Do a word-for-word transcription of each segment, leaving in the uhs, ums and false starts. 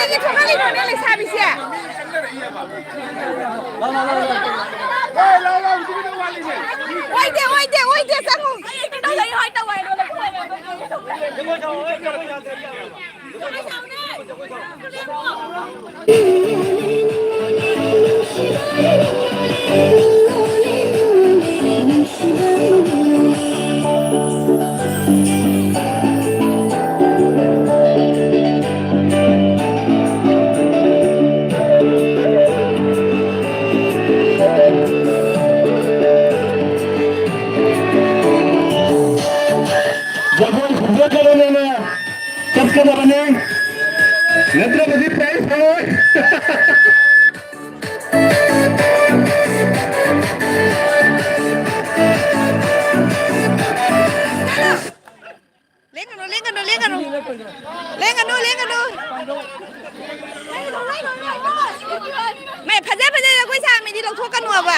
ꯀꯩꯒꯤ ꯊꯣꯛꯍꯜꯂꯤꯅꯣꯅꯦ ꯂꯩꯁꯥꯕꯤꯁꯦ? ꯑꯣꯏꯗꯦ, ꯑꯣꯏꯗꯦ, ꯑꯣꯏꯗꯦ, ꯆꯪꯉꯨ꯫ ꯖꯒꯣꯏ ꯐꯖꯗꯕꯅꯤꯅ ꯆꯠꯀꯗꯕꯅꯤ, ꯅꯠꯇ꯭ꯔꯕꯗꯤ prize ꯐꯪꯉꯣꯏ꯫ ꯂꯦꯡꯒꯅꯨ, ꯂꯦꯡꯒꯅꯨ, ꯂꯦꯡꯒꯅꯨ꯫ ꯂꯦꯡꯒꯅꯨ, ꯂꯦꯡꯒꯅꯨ꯫ ꯃꯥꯏ ꯐꯖ ꯐꯖ ꯖꯒꯣꯏ ꯁꯥ ꯃꯤꯗꯤ ꯂꯧꯊꯣꯛꯀꯅꯨ ꯍꯥꯏꯕ꯫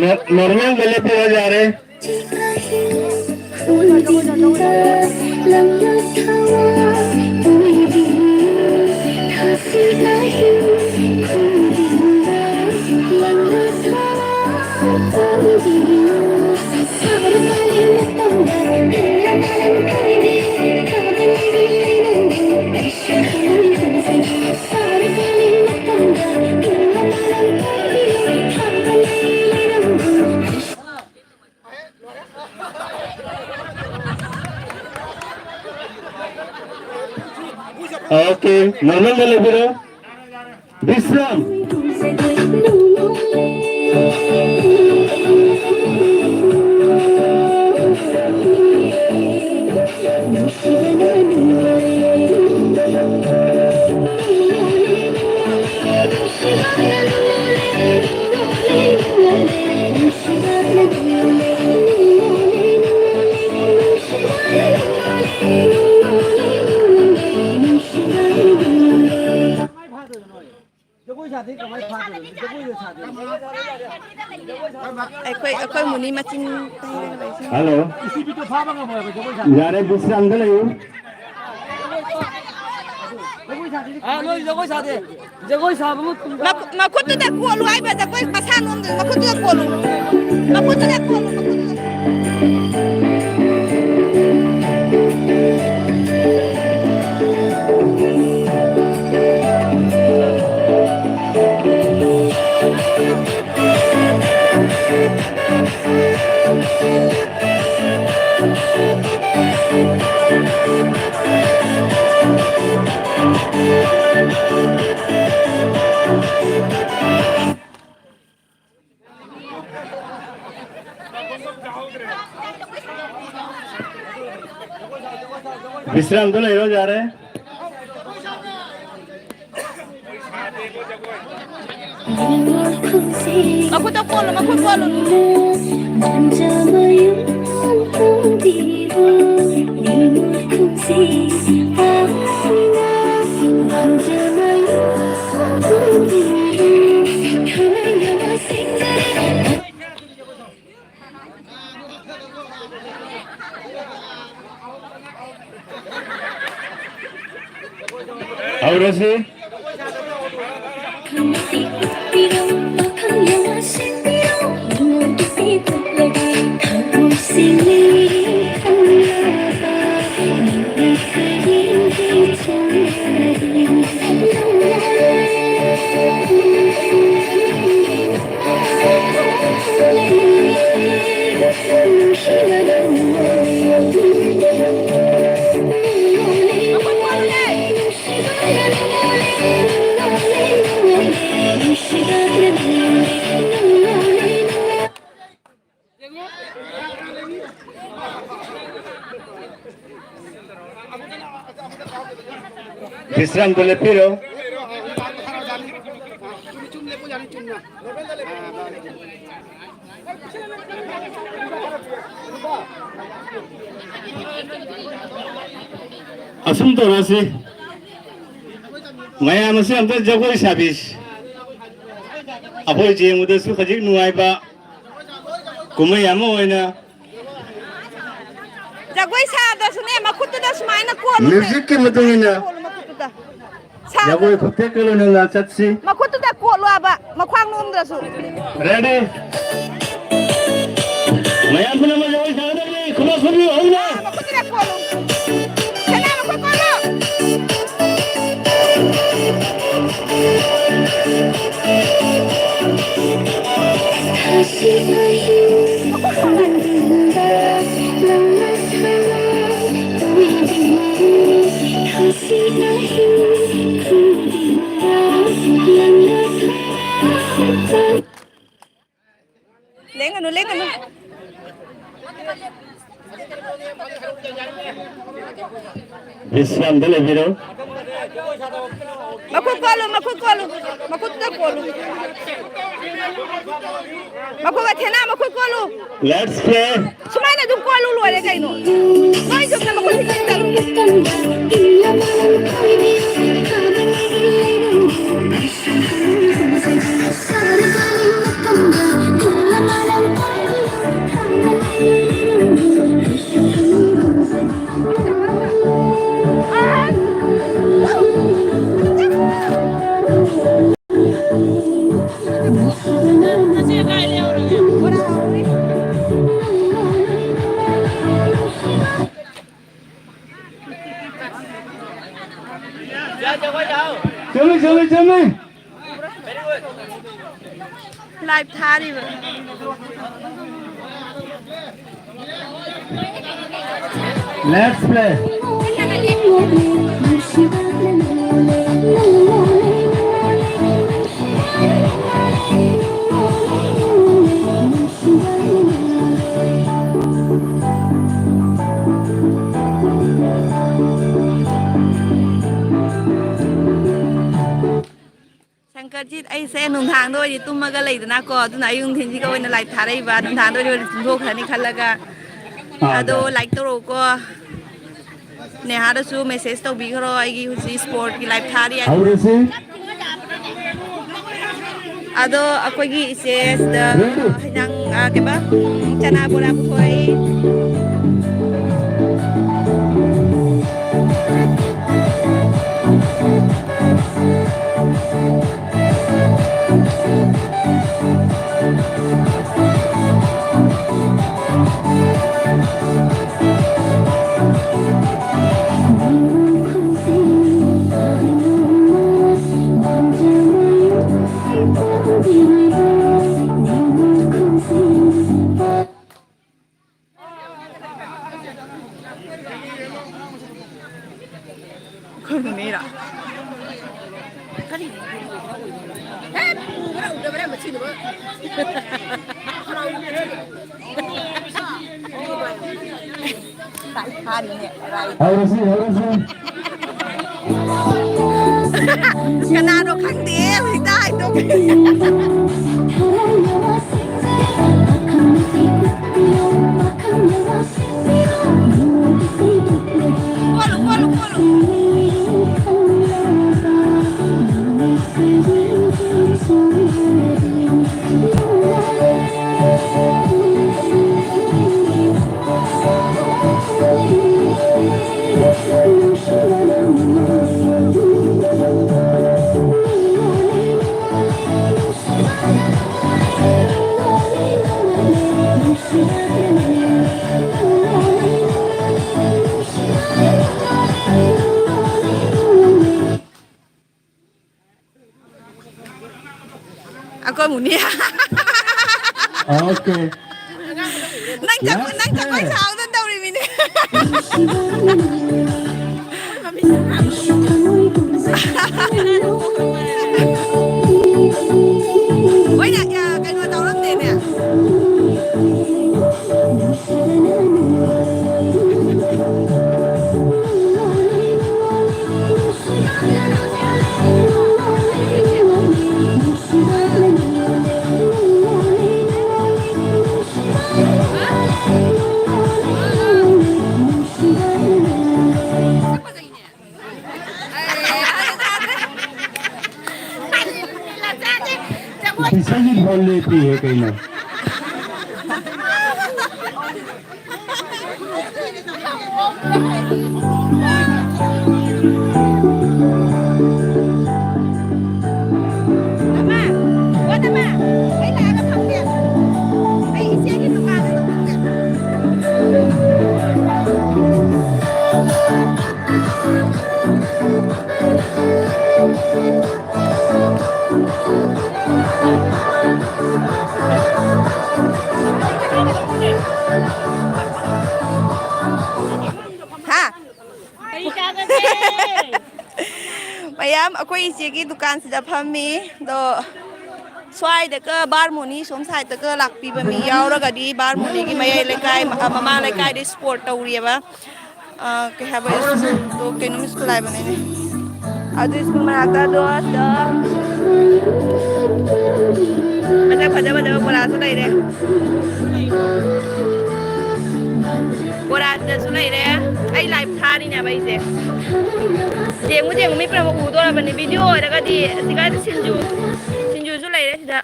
ꯅꯣ-, ꯅꯣꯔꯃꯦꯜꯗ ꯂꯦꯞꯄꯤꯔꯣ? ꯌꯥꯔꯦ꯫ Okay, ꯅꯣꯔꯃꯦꯜꯗ ꯂꯩꯕꯤꯔꯣ꯫ ꯕꯤꯁ꯭ꯔꯥꯝ꯫ ꯖꯒꯣꯏ ꯁꯥꯗꯦ, ꯀꯃꯥꯏ ꯐꯥꯗꯣꯏꯅꯣ? ꯖꯒꯣꯏꯗꯣ ꯁꯥꯗꯣꯏꯅꯣ꯫ ꯑꯩꯈꯣꯏ ꯃꯨꯅꯤ ꯃꯆꯤꯟ ꯍꯜꯂꯣ꯫ ꯌꯥꯔꯦ, ꯕꯤꯁ꯭ꯔꯥꯝꯗ ꯂꯩꯌꯨ꯫ ꯑꯥ, ꯅꯣꯏ ꯖꯒꯣꯏ ꯁꯥꯗꯦ꯫ ꯖꯒꯣꯏ ꯁꯥꯕ ꯃꯇꯝꯗ ꯃꯈꯨ-, ꯃꯈꯨꯠꯇꯨꯗ ꯀꯣꯜꯂꯨ ꯍꯥꯏꯕ, ꯖꯒꯣꯏ ꯃꯁꯥ ꯅꯣꯝꯗ ꯃꯈꯨꯠꯇꯨꯗ ꯀꯣꯜꯂꯨ꯫ ꯃꯈꯨꯠꯇꯨꯗ ꯀꯣꯜꯂꯨ, ꯃꯈꯨꯠꯇꯨꯗ꯫ ꯕꯤꯁ꯭ꯔꯥꯝꯗ ꯂꯩꯔꯣ, ꯌꯥꯔꯦ꯫ ꯃꯈꯨꯠꯇ ꯀꯣꯜꯂꯨ, ꯃꯈꯨꯠ ꯀꯣꯜꯂꯨ꯫ ꯍꯧꯔꯁꯤ꯫ ꯕꯤꯁ꯭ꯔꯥꯝꯗ ꯂꯦꯞꯄꯤꯔꯣ꯫ ꯑꯁꯨꯝ ꯇꯧꯔꯁꯤ꯫ ꯃꯌꯥꯝ ꯑꯁꯤ ꯑꯝꯇ ꯖꯒꯣꯏ ꯁꯥꯕꯤꯁꯤ꯫ ꯑꯩꯈꯣꯏ ꯌꯦꯡꯕꯗꯁꯨ ꯈꯖꯤꯛ ꯅꯨꯡꯉꯥꯏꯕ, ꯀꯨꯝꯍꯩ ꯑꯃ ꯑꯣꯏꯅ ꯖꯒꯣꯏ ꯁꯥꯗ꯭ꯔꯁꯨꯅꯦ, ꯃꯈꯨꯠꯇꯨꯗ ꯁꯨꯃꯥꯏꯅ ꯀꯣꯜꯂꯨꯅꯦ꯫ Musicꯀꯤ ꯃꯇꯨꯡ ꯏꯟꯅ ꯀꯣꯜꯂꯨ ꯃꯈꯨꯠꯇꯨꯗ꯫ ꯁꯥꯗ꯭ꯔꯁꯨ꯫ ꯖꯒꯣꯏ ꯈꯨꯊꯦꯛꯀ ꯂꯣꯏꯅꯅ ꯆꯠꯁꯤ꯫ ꯃꯈꯨꯠꯇꯨꯗ ꯀꯣꯠꯂꯣ ꯍꯥꯏꯕ, ꯃꯈ꯭ꯋꯥꯡ ꯅꯣꯝꯗ꯭ꯔꯁꯨ꯫ Ready? ꯃꯌꯥꯝ ꯄꯨꯝꯅꯃꯛ ꯖꯒꯣꯏ ꯁꯥꯒꯗꯕꯅꯤ꯫ ꯈꯨꯕꯥꯛ ꯈꯨꯕꯤꯌꯨ ꯍꯧꯅ꯫ ꯑꯥ, ꯃꯈꯨꯠꯇꯨꯗ ꯀꯣꯠꯂꯨ꯫ ꯁꯅꯥ ꯃꯈꯨꯠ ꯀꯣꯠꯂꯨ꯫ ꯂꯦꯡꯒꯅꯨ, ꯂꯦꯡꯒꯅꯨ꯫ ꯕꯤꯁ꯭ꯔꯥꯝꯗ ꯂꯩꯕꯤꯔꯣ꯫ ꯃꯈꯨꯠ ꯀꯣꯜꯂꯨ, ꯃꯈꯨꯠ ꯀꯣꯜꯂꯨ, ꯃꯈꯨꯠꯇ ꯀꯣꯜꯂꯨ꯫ ꯃꯈꯨꯠ ꯑꯊꯦꯅꯥ, ꯃꯈꯨꯠ ꯀꯣꯜꯂꯨ꯫ Let's play. ꯁꯨꯃꯥꯏꯅ ꯑꯗꯨꯝ ꯀꯣꯜꯂꯨ, ꯂꯣꯏꯔꯦ ꯀꯩꯅꯣ꯫ ꯅꯣꯏ ꯆꯨꯝꯅ ꯃꯈꯨꯠ ꯊꯤꯟꯖꯤꯟ ꯆꯠꯂꯨ꯫ ꯆꯨꯝꯃꯤ, ꯆꯨꯝꯃꯤ, ꯆꯨꯝꯃꯤ꯫ Live ꯊꯥꯔꯤꯕ꯫ Let's play. ꯁꯪꯀꯔꯖꯤꯠ, ꯑꯩꯁꯦ ꯅꯨꯡꯗꯥꯡꯗ ꯑꯣꯏꯗꯤ ꯇꯨꯝꯃꯒ ꯂꯩꯗꯅꯀꯣ, ꯑꯗꯨꯅ ꯑꯌꯨꯛ ꯅꯨꯡꯊꯤꯟꯁꯤꯒ ꯑꯣꯏꯅ live ꯊꯥꯔꯛꯏꯕ, ꯅꯨꯡꯗꯥꯡꯗ ꯑꯣꯏꯗꯤ ꯇꯨꯝꯊꯣꯛꯈ꯭ꯔꯅꯤ ꯈꯜꯂꯒ꯫ ꯑꯥ, ꯑꯗꯣ ꯑꯗ꯫ Like ꯇꯧꯔꯛꯎꯀꯣ꯫ ꯅꯦꯍꯥꯗꯁꯨ message ꯇꯧꯕꯤꯈ꯭ꯔꯣ, ꯑꯩꯒꯤ ꯍꯧꯖꯤꯛ sportꯀꯤ live ꯊꯥꯔꯤ ꯍꯥꯏꯅ꯫ ꯍꯧꯔꯁꯤ꯫ ꯑꯗꯣ ꯑꯩꯈꯣꯏꯒꯤ ꯏꯆꯦ ꯁꯤꯗ Ready? ꯍꯩꯖꯥꯡ ꯑ, ꯀꯩꯕ? ꯎꯝ, ꯆꯅꯥ ꯕꯣꯔꯥ ꯄꯨꯊꯣꯔꯛꯏ꯫ ꯑꯩꯈꯣꯏ ꯃꯃꯤꯔꯣ? ꯀꯔꯤ? ꯍꯦ, ꯎꯕ꯭ꯔꯥ ꯎꯗꯕ꯭ꯔꯥ ꯃꯁꯤꯅꯕꯨ? ꯍꯔꯥꯎ꯫ ꯇꯥꯏ ꯐꯥꯔꯤꯅꯦ, ꯂꯥꯏ꯫ ꯍꯧꯔꯁꯤ, ꯍꯧꯔꯁꯤ꯫ ꯀꯅꯥꯅꯣ ꯈꯪꯗꯦ, ꯍꯧꯖꯤꯛꯇ ꯍꯥꯏꯗꯣꯛꯈ꯭ꯔꯦ꯫ ꯀꯣꯜꯂꯨ, ꯀꯣꯜꯂꯨ, ꯀꯣꯜꯂꯨ꯫ ꯑꯩꯈꯣꯏ ꯃꯨꯅꯤ꯫ ꯑꯣꯀꯦ꯫ ꯅꯪ ꯖꯒꯣꯏ, ꯅꯪ ꯖꯒꯣꯏ ꯂꯥꯁꯇ꯫ ꯁꯥꯎꯗꯅ ꯇꯧꯔꯤꯃꯤꯅꯦ꯫ ꯍꯣꯏꯅꯦ, ꯀꯩꯅꯣ ꯇꯧꯔꯝꯗꯦꯅꯦ꯫ ꯏꯁꯩꯒꯤ ꯐꯥꯎ ꯂꯦꯞꯄꯤꯍꯦ ꯀꯩꯅꯣ? ꯑꯃ, ꯄꯣꯠ ꯑꯃ, ꯑꯩ ꯂꯥꯛꯑꯒ ꯐꯝꯒꯦ꯫ ꯑꯩ ꯏꯆꯦꯒꯤ ꯗꯨꯀꯥꯟꯗ ꯐꯝꯒꯦ꯫ ꯍꯥ? ꯀꯔꯤ ꯆꯥꯒꯗꯒꯦ? ꯃꯌꯥꯝ ꯑꯩꯈꯣꯏ ꯏꯆꯦꯒꯤ ꯗꯨꯀꯥꯟꯁꯤꯗ ꯐꯝꯃꯤ꯫ ꯑꯗꯣ ꯁ꯭ꯋꯥꯏꯗꯒ ꯕꯥꯔꯃꯣꯅꯤ ꯁꯣꯝ ꯁꯥꯏꯗꯇꯒ ꯂꯥꯛꯄꯤꯕ ꯃꯤ ꯌꯥꯎꯔꯒꯗꯤ, ꯕꯥꯔꯃꯣꯅꯤꯒꯤ ꯃꯌꯥꯏ ꯂꯩꯀꯥꯏ, ꯑ, ꯃꯃꯥꯡ ꯂꯩꯀꯥꯏꯗ ꯁ꯭ꯄꯣꯔꯠ ꯇꯧꯔꯤꯑꯕ꯫ ꯑ, ꯀꯩ ꯍꯥꯏꯕ ꯁ꯭ꯀꯨꯜꯗꯣ, ꯀꯩꯅꯣꯝ ꯁ꯭ꯀꯨꯜ ꯍꯥꯏꯕꯅꯤꯅꯦ꯫ ꯑꯗꯨ ꯁ꯭ꯀꯨꯜ ꯃꯅꯥꯛꯇ ꯑꯗꯣ ꯑꯁꯤꯗ ꯃꯁꯛ ꯐꯖ ꯐꯖꯕ ꯕꯣꯔꯥꯁꯨ ꯂꯩꯔꯦ꯫ ꯕꯣꯔꯥꯁꯤꯗꯁꯨ ꯂꯩꯔꯦ꯫ ꯑꯩ ꯂꯥꯏꯚ ꯊꯥꯔꯤꯅꯦꯕ ꯑꯩꯁꯦ꯫ ꯌꯦꯡꯉꯨ, ꯌꯦꯡꯉꯨ, ꯃꯤ ꯄꯨꯝꯅꯃꯛ ꯎꯗꯣꯔꯕꯅꯤ꯫ ꯚꯤꯗꯤꯑꯣ ꯑꯣꯏꯔꯒꯗꯤ ꯑꯁꯤ ꯀꯥꯏꯗ ꯁꯤꯡꯖꯨ, ꯁꯤꯡꯖꯨꯁꯨ ꯂꯩꯔꯦ ꯁꯤꯗ꯫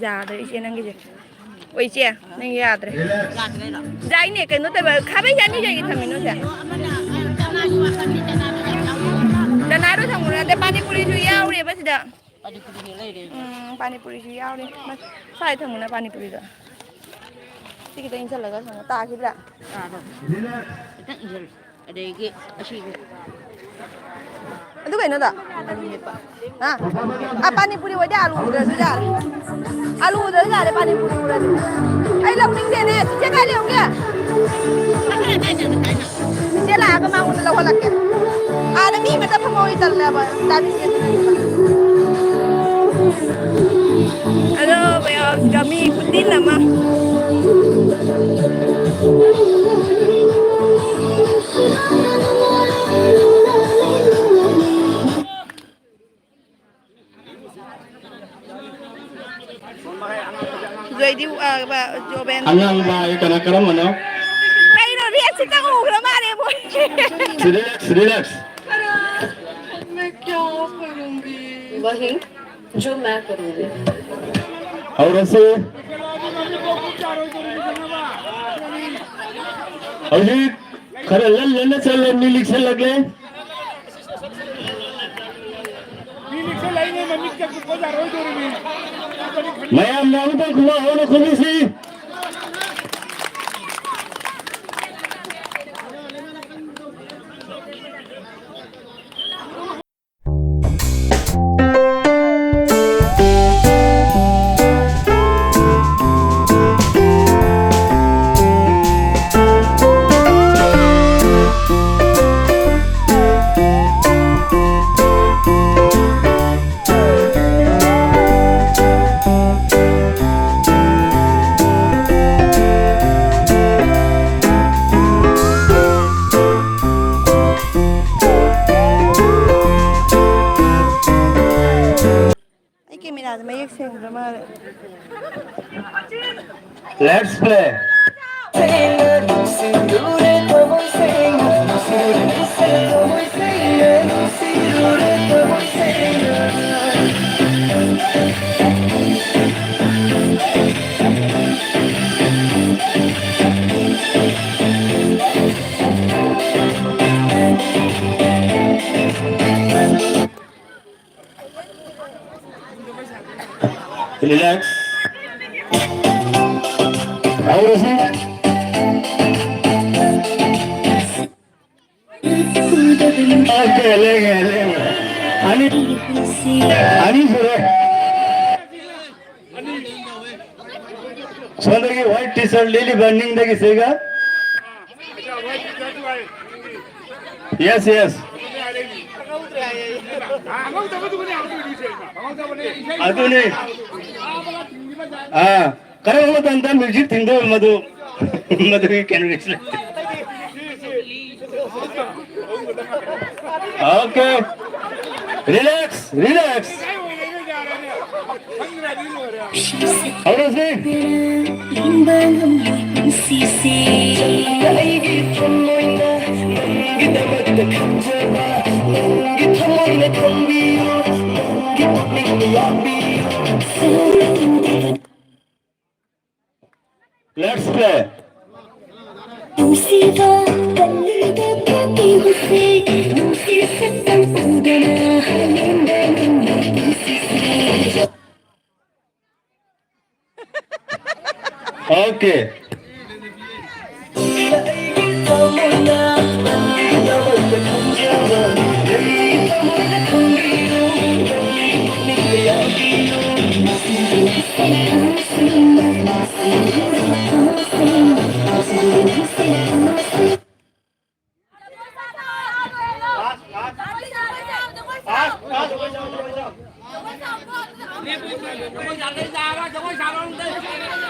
ꯌꯥꯗ꯭ꯔꯦ ꯏꯆꯦ ꯅꯪꯒꯤꯁꯦ꯫ ꯑꯣ ꯏꯆꯦ, ꯅꯪ ꯌꯥꯗ꯭ꯔꯦ꯫ ꯌꯥꯏꯅꯦ, ꯀꯩꯅꯣ ꯇꯧꯕ, ꯈꯥꯕꯩ ꯆꯥꯅꯤ ꯀꯩꯒꯤ ꯊꯝꯃꯤꯅꯣ ꯁꯦ? ꯆꯅꯥꯗꯣ ꯊꯝꯃꯨꯔꯣ, ꯅꯠꯇꯦ, ꯄꯥꯅꯤꯄꯨꯔꯤꯁꯨ ꯌꯥꯎꯔꯤꯕ ꯁꯤꯗ꯫ ꯎꯝ, ꯄꯥꯅꯤꯄꯨꯔꯤꯁꯨ ꯌꯥꯎꯔꯤ꯫ ꯁ꯭ꯋꯥꯏꯗ ꯊꯝꯃꯨꯅꯦ ꯄꯥꯅꯤꯄꯨꯔꯤꯗꯣ꯫ ꯁꯤ ꯈꯤꯇꯪ ꯏꯟꯁꯤꯜꯂꯒ ꯊꯝꯃꯣ꯫ ꯇꯥꯈꯤꯗ꯭ꯔꯥ? ꯈꯤꯇꯪ ꯏꯟꯁꯤꯜꯂꯨ꯫ ꯑꯗꯒꯤ ꯑꯁꯤꯁꯦ꯫ ꯑꯗꯨ ꯀꯩꯅꯣꯗꯣ? ꯑꯥ, ꯑꯥ, ꯄꯥꯅꯤꯄꯨꯔꯤ ꯑꯣꯏꯗꯤ ꯑꯥꯂꯨ ꯎꯗ꯭ꯔꯁꯨ ꯌꯥꯔꯦ꯫ ꯑꯥꯂꯨ ꯎꯗ꯭ꯔꯁꯨ ꯌꯥꯔꯦ, ꯄꯥꯅꯤꯄꯨꯔꯤ ꯎꯔꯗꯤ꯫ ꯑꯩ ꯂꯧꯅꯤꯡꯗꯦꯅꯦ, ꯆꯤꯆꯦ ꯀꯥꯏ ꯂꯩꯍꯧꯒꯦ? ꯆꯤꯆꯦ ꯂꯥꯛꯑꯒ ꯃꯉꯣꯟꯗ ꯂꯧꯍꯜꯂꯛꯀꯦ꯫ ꯑꯥꯗ ꯃꯤ ꯑꯃꯇ ꯐꯝꯍꯧꯏ ꯇꯜꯂꯦꯕ, ꯇꯥꯏꯃꯤꯡꯁꯦ꯫ ꯑꯗꯣ ꯃꯌꯥꯝꯁꯤꯒ ꯃꯤ ꯈꯨꯇꯤꯟ ꯑꯃ꯫ ꯑꯗꯨ ꯑꯩꯗꯤ, ꯑ, ꯕ-, ꯖꯣꯕꯦꯟ꯫ ꯑꯉꯥꯡꯕ ꯍꯥꯏ ꯀꯅꯥ, ꯀꯔꯝꯕꯅꯣ? ꯀꯩꯅꯣ, ꯔꯦꯠꯁꯤ ꯆꯪꯉꯨꯈ꯭ꯔ ꯃꯥꯜꯂꯦ ꯃꯣꯏ꯫ Relax, relax. मैं क्या करूंगी? वही जो मैं करूंगी। ꯍꯧꯔꯁꯤ꯫ ꯍꯧꯖꯤꯛ ꯈꯔ ꯂꯟ ꯂꯟꯅ ꯆꯠꯂꯦ, ꯃꯤ ꯂꯤꯛꯁꯜꯂꯛꯂꯦ꯫ ꯃꯌꯥꯝꯅ ꯑꯃꯨꯛꯇꯪ ꯈꯨꯕꯥꯛ ꯍꯧꯅ ꯈꯨꯕꯤꯁꯤ꯫ ꯑꯩ ꯀꯦꯃꯦꯔꯥꯁꯦ ꯃꯌꯦꯛ ꯁꯦꯡꯗ꯭ꯔ ꯃꯥꯜꯂꯦ꯫ Let's play. Relax. ꯍꯧꯔꯁꯤ꯫ Okay, ꯂꯦꯡꯉꯦ, ꯂꯦꯡꯉꯦ꯫ ꯑꯅꯤ, ꯑꯅꯤ ꯁꯨꯔꯦ꯫ ꯁꯣꯝꯗꯒꯤ white T-shirt ꯂꯤꯠꯂꯤꯕ ꯅꯤꯡꯗꯒꯤ ꯁꯤꯒ꯫ Yes, yes. ꯑꯗꯨꯅꯤ꯫ ꯑꯥ, ꯀꯔꯝꯕ ꯃꯇꯝꯗ music ꯊꯤꯡꯗꯣꯏꯕ ꯃꯗꯨ? ꯃꯗꯨꯒꯤ ꯀꯩꯅꯣ ꯂꯩꯇꯦ꯫ Okay. Relax, relax. ꯍꯧꯔꯁꯤ꯫ ꯍꯤꯡꯕ ꯉꯝꯂꯣꯏ ꯄꯨꯟꯁꯤꯁꯦ꯫ ꯑꯩꯒꯤ ꯊꯃꯣꯏꯅ ꯅꯪꯒꯤꯗꯃꯛꯇ ꯈꯟꯖꯕ, ꯅꯪꯒꯤ ꯊꯃꯣꯏꯅ ꯈꯪꯕꯤꯌꯨ, ꯅꯪꯒꯤ ꯄꯨꯛꯅꯤꯡꯅ ꯂꯥꯛꯄꯤꯌꯨ꯫ Let's play. Okay.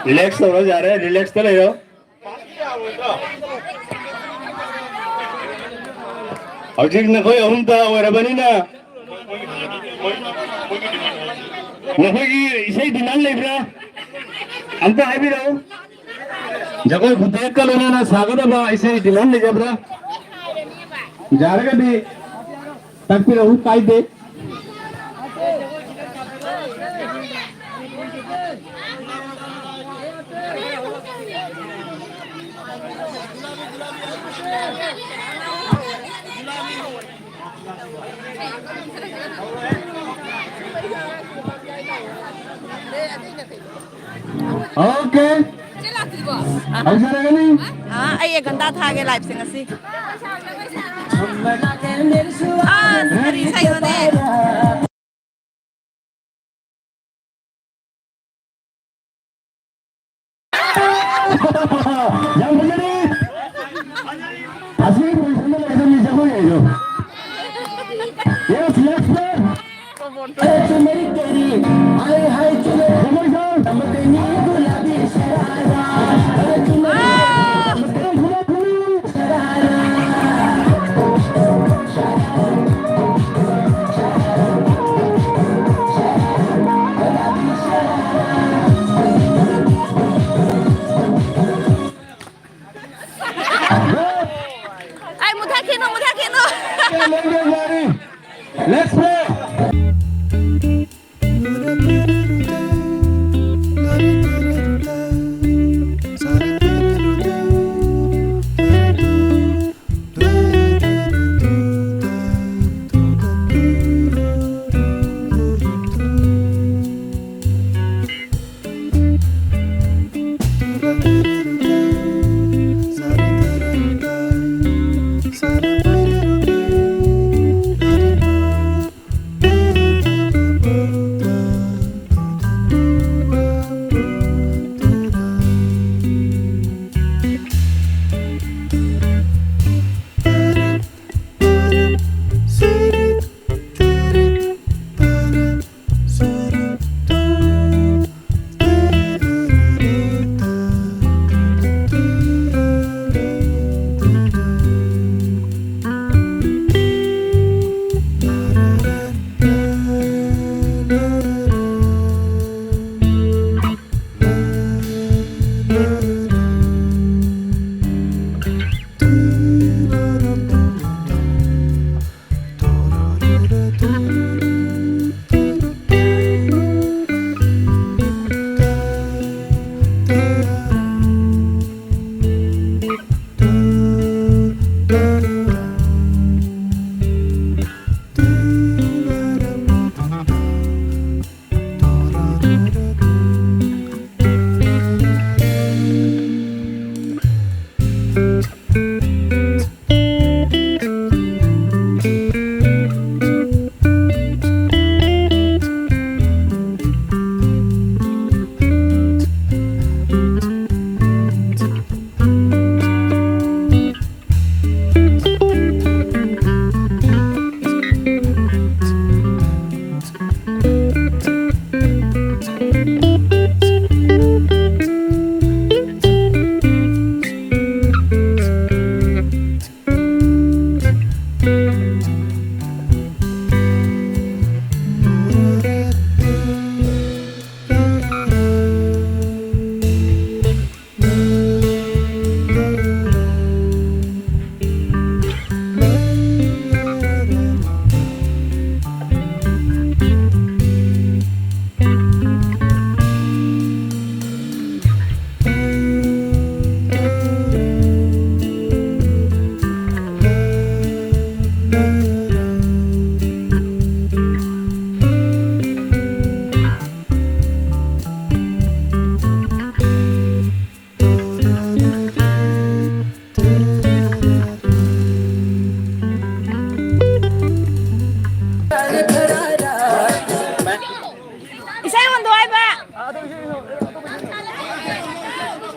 Relax ꯇꯧꯔꯣ, ꯌꯥꯔꯦ, relax ꯇ ꯂꯩꯔꯣ꯫ ꯍꯧꯖꯤꯛ ꯅꯈꯣꯏ ꯑꯍꯨꯝꯇ ꯑꯣꯏꯔꯕꯅꯤꯅ, ꯅꯈꯣꯏꯒꯤ ꯏꯁꯩ demand ꯂꯩꯕ꯭ꯔꯥ? ꯑꯝꯇ ꯍꯥꯏꯕꯤꯔꯛꯎ꯫ ꯖꯒꯣꯏ ꯈꯨꯠꯊꯦꯛꯀ ꯂꯣꯏꯅꯅ ꯁꯥꯒꯗꯕ ꯏꯁꯩ demand ꯂꯩꯖꯕ꯭ꯔꯥ? ꯌꯥꯔꯒꯗꯤ ꯇꯥꯛꯄꯤꯔꯛꯎ, ꯀꯥꯏꯗꯦ꯫ Okay. ꯍꯧꯖꯔꯒꯅꯤ꯫ ꯑꯥ, ꯑꯩ ꯑꯦ ꯘꯟꯇꯥ ꯊꯥꯒꯦ live ꯁꯦ ꯉꯁꯤ꯫ ꯑꯥ, ꯀꯔꯤ ꯏꯁꯩꯅꯣꯅꯦ? ꯌꯥꯝ ꯐꯖꯔꯤ꯫ ꯑꯁꯤꯒꯤ position ꯗ ꯂꯩꯒꯗꯕꯅꯤ ꯖꯒꯣꯏ ꯍꯥꯏꯗꯣ꯫ Yes, let's go. ꯑꯩ ꯃꯨꯊꯠꯈꯤꯅꯨ, ꯃꯨꯊꯠꯈꯤꯅꯨ꯫ Let's play.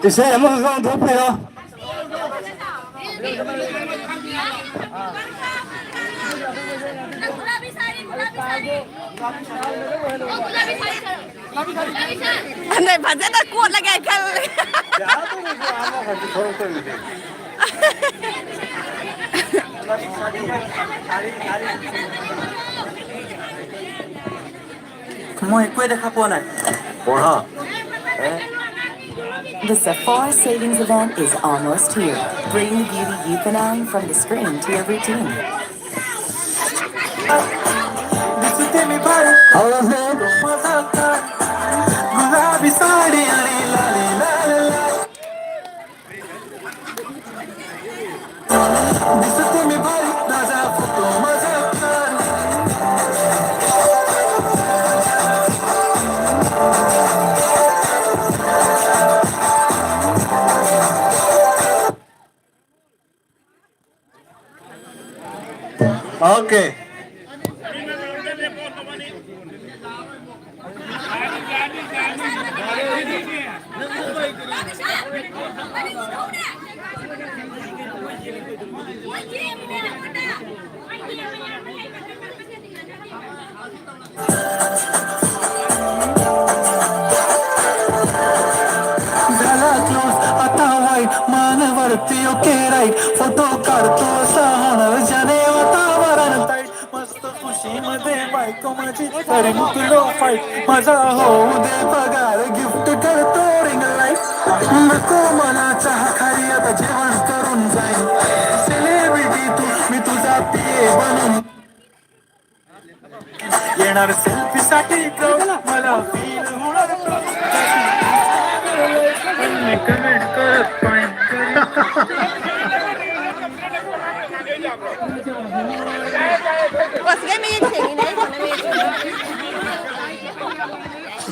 ꯏꯁꯩ ꯑꯃꯈꯛ ꯊꯣꯛꯄꯤꯔꯣ꯫ ꯑꯗꯩ ꯐꯖꯅ ꯀꯣꯠꯂꯒꯦ ꯈꯜꯂꯦ꯫ ꯃꯣꯏ ꯀꯣꯏꯗ ꯈꯥꯄꯣꯅ꯫ ꯄꯣꯔꯥ꯫ The Sephora savings event is almost here. Bring the beauty you found from the screen to your routine. गुलाबी साड़ी आणि लाली लाल लाल. दिसते मी भारी, राजा फोटो माझा. Okay. झाला क्लोज आता वाईट, मानवरती ओके राईट, फोटो काढतो असा होणार ज्याने वातावरण टाईट. मस्त खुशीमध्ये बायको माझी तरी मुकलो फाईट. माझा होऊ दे पगार, गिफ्ट करतो रिंग लाईट. नको मला चहा खाली, आता जेवण करून जाईन. सेलिब्रिटी तू, मी तुझा पीए बनून येणार सेल्फी साठी. मला फील होणार कमेंट करत पाहिजे. बस गए, मैं ये छेनी नहीं, मैंने ये छेनी।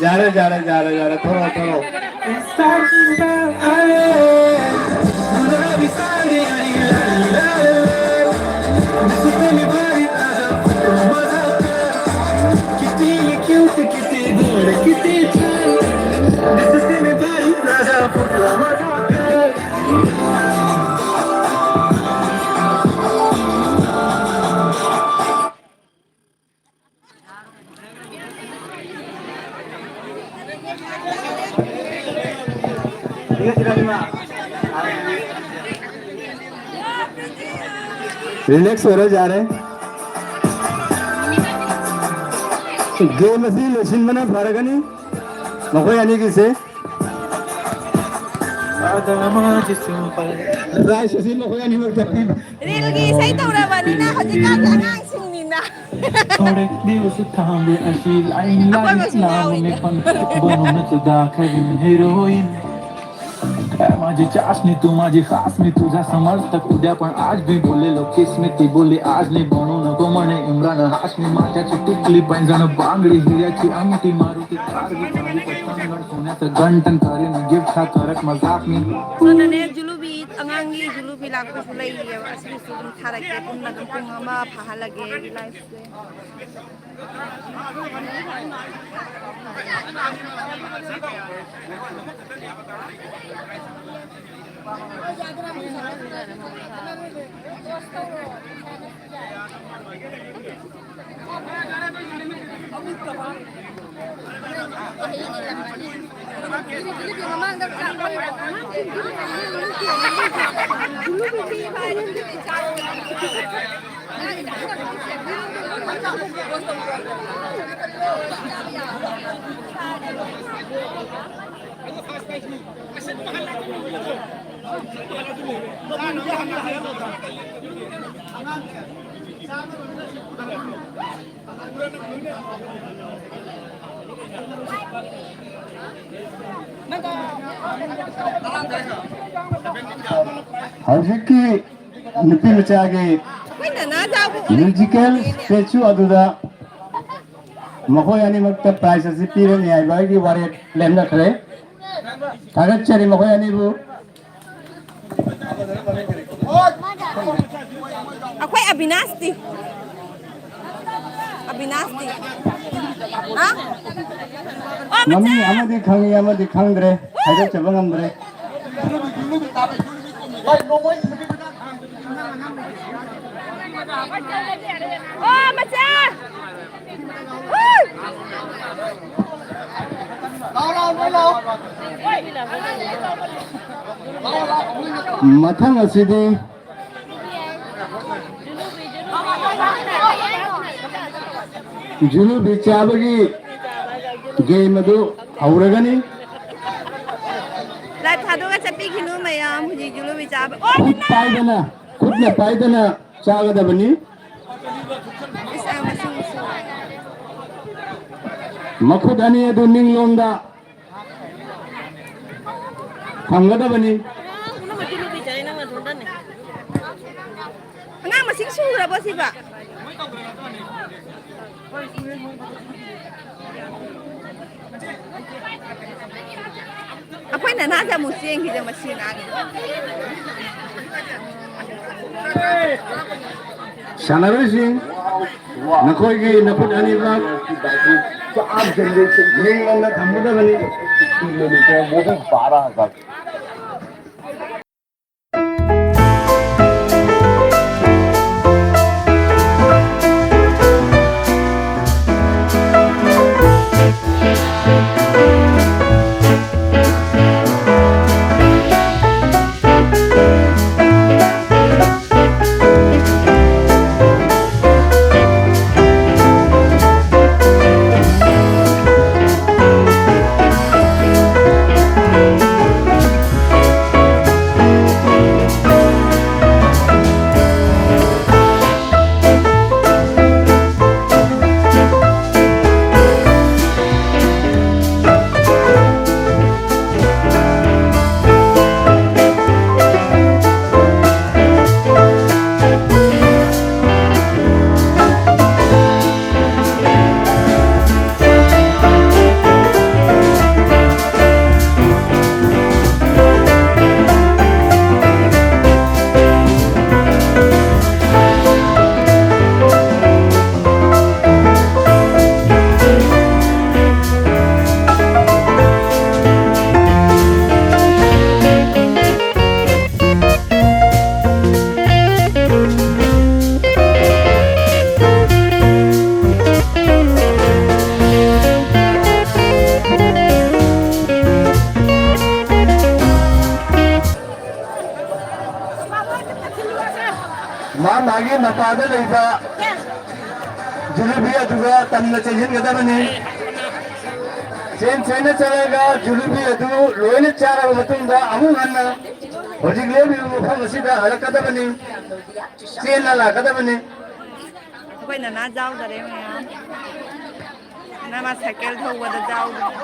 जा रहे, जा रहे, जा रहे, जा रहे, थोड़ा, थोड़ा. गुलाबी साडी आणि लाल लाल लाल. दिसते मी भारी, ताजा फोटो माझा कर. किती क्यूट, किती गोड, किती छान. दिसते मी भारी, ताजा फोटो. Relax ꯑꯣꯏꯔ ꯌꯥꯔꯦ꯫ Game ꯑꯁꯤ ꯂꯣꯏꯁꯤꯟꯕꯅ ꯐꯔꯒꯅꯤ꯫ ꯃꯈꯣꯏ ꯑꯅꯤꯒꯤꯁꯦ꯫ Prize ꯑꯁꯤ ꯃꯈꯣꯏ ꯑꯅꯤꯃꯛꯇ ꯄꯤꯕ꯫ ꯔꯤꯜꯒꯤ ꯏꯁꯩ ꯇꯧꯔꯕꯅꯤꯅ ꯍꯧꯖꯤꯛꯀꯥꯟꯒꯤ ꯑꯉꯥꯡꯁꯤꯡꯅꯤꯅ꯫ ꯊꯣꯔꯛꯂꯤꯕꯁꯨ ꯊꯥꯡꯕ ꯑꯁꯤ ꯂꯥꯏ ꯂꯥꯏ ꯑꯩꯈꯣꯏ ꯃꯁꯤꯡ ꯂꯥꯎꯕꯅꯦ ꯌꯥꯎꯋꯤꯅꯦ꯫ ꯐꯪ-, ꯕꯅꯨꯅ ꯆꯨꯗꯥ ꯈꯔ ꯍꯦꯔꯣꯏꯟ꯫ माझी चाशनी तू माझी खासनी, तुझा समजता उद्या पण आज भी बोललेलो किसमी ती बोलली आज नाही बनू नको म्हणे इम्रान हाशमी. माझ्या चुटुकली पैंजण बांगडी हिऱ्याची अंगठी मारू ती कारवी चांदी पटकन सोन्याचं गंटन करीन गिफ्ट हा करत मजाक मी. ꯑꯗꯨꯅꯅꯦ, ꯖꯨꯂꯨꯕꯤ, ꯑꯉꯥꯡꯒꯤ ꯖꯨꯂꯨꯕꯤ ꯂꯥꯛꯄꯁꯨ ꯂꯩꯔꯤꯑꯕ, ꯑꯁꯤꯒꯤꯁꯨ ꯑꯗꯨꯝ ꯊꯥꯔꯛꯀꯦ, ꯄꯨꯟꯅ ꯑꯗꯨꯝ ꯄꯨꯡ ꯑꯃ ꯐꯥꯍꯜꯂꯒꯦ ꯑꯩꯒꯤ ꯂꯥꯏꯐꯁꯦ꯫ ꯍꯧꯖꯤꯛꯀꯤ ꯅꯨꯄꯤ ꯃꯆꯥꯒꯤ ꯑꯩꯈꯣꯏ ꯅꯅꯥ ꯆꯥꯕꯨ ꯃ꯭ꯌꯨꯖꯤꯀꯦꯜ ꯁ꯭ꯇꯦꯆꯨ ꯑꯗꯨꯗ ꯃꯈꯣꯏ ꯑꯅꯤꯃꯛꯇ ꯄ꯭ꯔꯥꯏꯖ ꯑꯁꯤ ꯄꯤꯔꯅꯤ ꯍꯥꯏꯕ ꯑꯩꯒꯤ ꯋꯥꯔꯦꯞ ꯂꯦꯞꯅꯈ꯭ꯔꯦ꯫ ꯊꯥꯒꯠꯆꯔꯤ ꯃꯈꯣꯏ ꯑꯅꯤꯕꯨ꯫ ꯑꯩꯈꯣꯏ ꯑꯕꯤꯅꯥꯁꯇꯤ? ꯑꯕꯤꯅꯥꯁꯇꯤ? ꯍꯥ? ꯑꯣ, ꯃꯃꯤꯡ ꯃꯆꯥ! ꯑꯃꯗꯤ ꯈꯪꯉꯤ, ꯑꯃꯗꯤ ꯈꯪꯗ꯭ꯔꯦ, ꯍꯥꯏꯗꯣꯛꯆꯕ ꯉꯝꯗ꯭ꯔꯦ꯫ ꯑꯣ, ꯃꯆꯥ! ꯍꯨꯏ! ꯃꯊꯪ ꯑꯁꯤꯗꯤ ꯖꯨꯂꯨꯕꯤ ꯆꯥꯕꯒꯤ ꯒꯦꯝ ꯑꯗꯨ ꯍꯧꯔꯒꯅꯤ꯫ ꯂꯥꯏꯠ ꯊꯥꯗꯣꯛꯑꯒ ꯆꯠꯄꯤꯈꯤꯅꯨ ꯃꯌꯥꯝ, ꯍꯧꯖꯤꯛ ꯖꯨꯂꯨꯕꯤ ꯆꯥꯕ꯫ ꯑꯣ! ꯈꯨꯠ ꯄꯥꯏꯗꯅ, ꯈꯨꯠꯅ ꯄꯥꯏꯗꯅ ꯆꯥꯒꯗꯕꯅꯤ꯫ ꯃꯈꯨꯠ ꯑꯅꯤ ꯑꯗꯨ ꯅꯤꯡꯂꯣꯝꯗ ꯊꯝꯒꯗꯕꯅꯤ꯫ ꯑꯉꯥꯡ ꯃꯁꯤꯡ ꯁꯨꯈ꯭ꯔꯕꯣ ꯁꯤꯕ? ꯑꯩꯈꯣꯏꯅ ꯅꯍꯥꯟꯁꯦ ꯑꯃꯨꯛ ꯆꯦꯟꯈꯤꯁꯦ ꯃꯁꯤ ꯉꯥꯡꯉꯤ꯫ ꯁꯥꯟꯅꯔꯣꯏꯁꯤꯡ, ꯅꯈꯣꯏꯒꯤ ꯅꯈꯨꯠ ꯑꯅꯤꯃꯛ ꯅꯤꯡꯂꯣꯝꯗ ꯊꯝꯒꯗꯕꯅꯤ꯫ ꯃꯥ ꯃꯥꯒꯤ ꯃꯄꯥꯗ ꯂꯩꯕ ꯖꯤꯂꯤꯕꯤ ꯑꯗꯨꯒ ꯇꯝꯅ ꯆꯦꯟꯁꯤꯟꯒꯗꯕꯅꯤ꯫ ꯆꯦꯟ ꯆꯦꯟꯅ ꯆꯠꯂꯒ ꯖꯤꯂꯤꯕꯤ ꯑꯗꯨ ꯂꯣꯏꯅ ꯆꯥꯔꯕ ꯃꯇꯨꯡꯗ ꯑꯃꯨꯛ ꯍꯟꯅ ꯍꯧꯖꯤꯛ ꯂꯦꯝꯂꯤꯕ ꯃꯐꯝ ꯑꯁꯤꯗ ꯍꯜꯂꯛꯀꯗꯕꯅꯤ꯫ ꯆꯦꯟꯅ ꯂꯥꯛꯀꯗꯕꯅꯤ꯫ ꯑꯩꯈꯣꯏ ꯅꯅꯥ ꯌꯥꯎꯗꯔꯦ ꯃꯌꯥꯝ꯫ ꯅꯃ ꯁꯥꯏꯀꯜ ꯊꯧꯕꯗ ꯌꯥꯎꯗꯅ꯫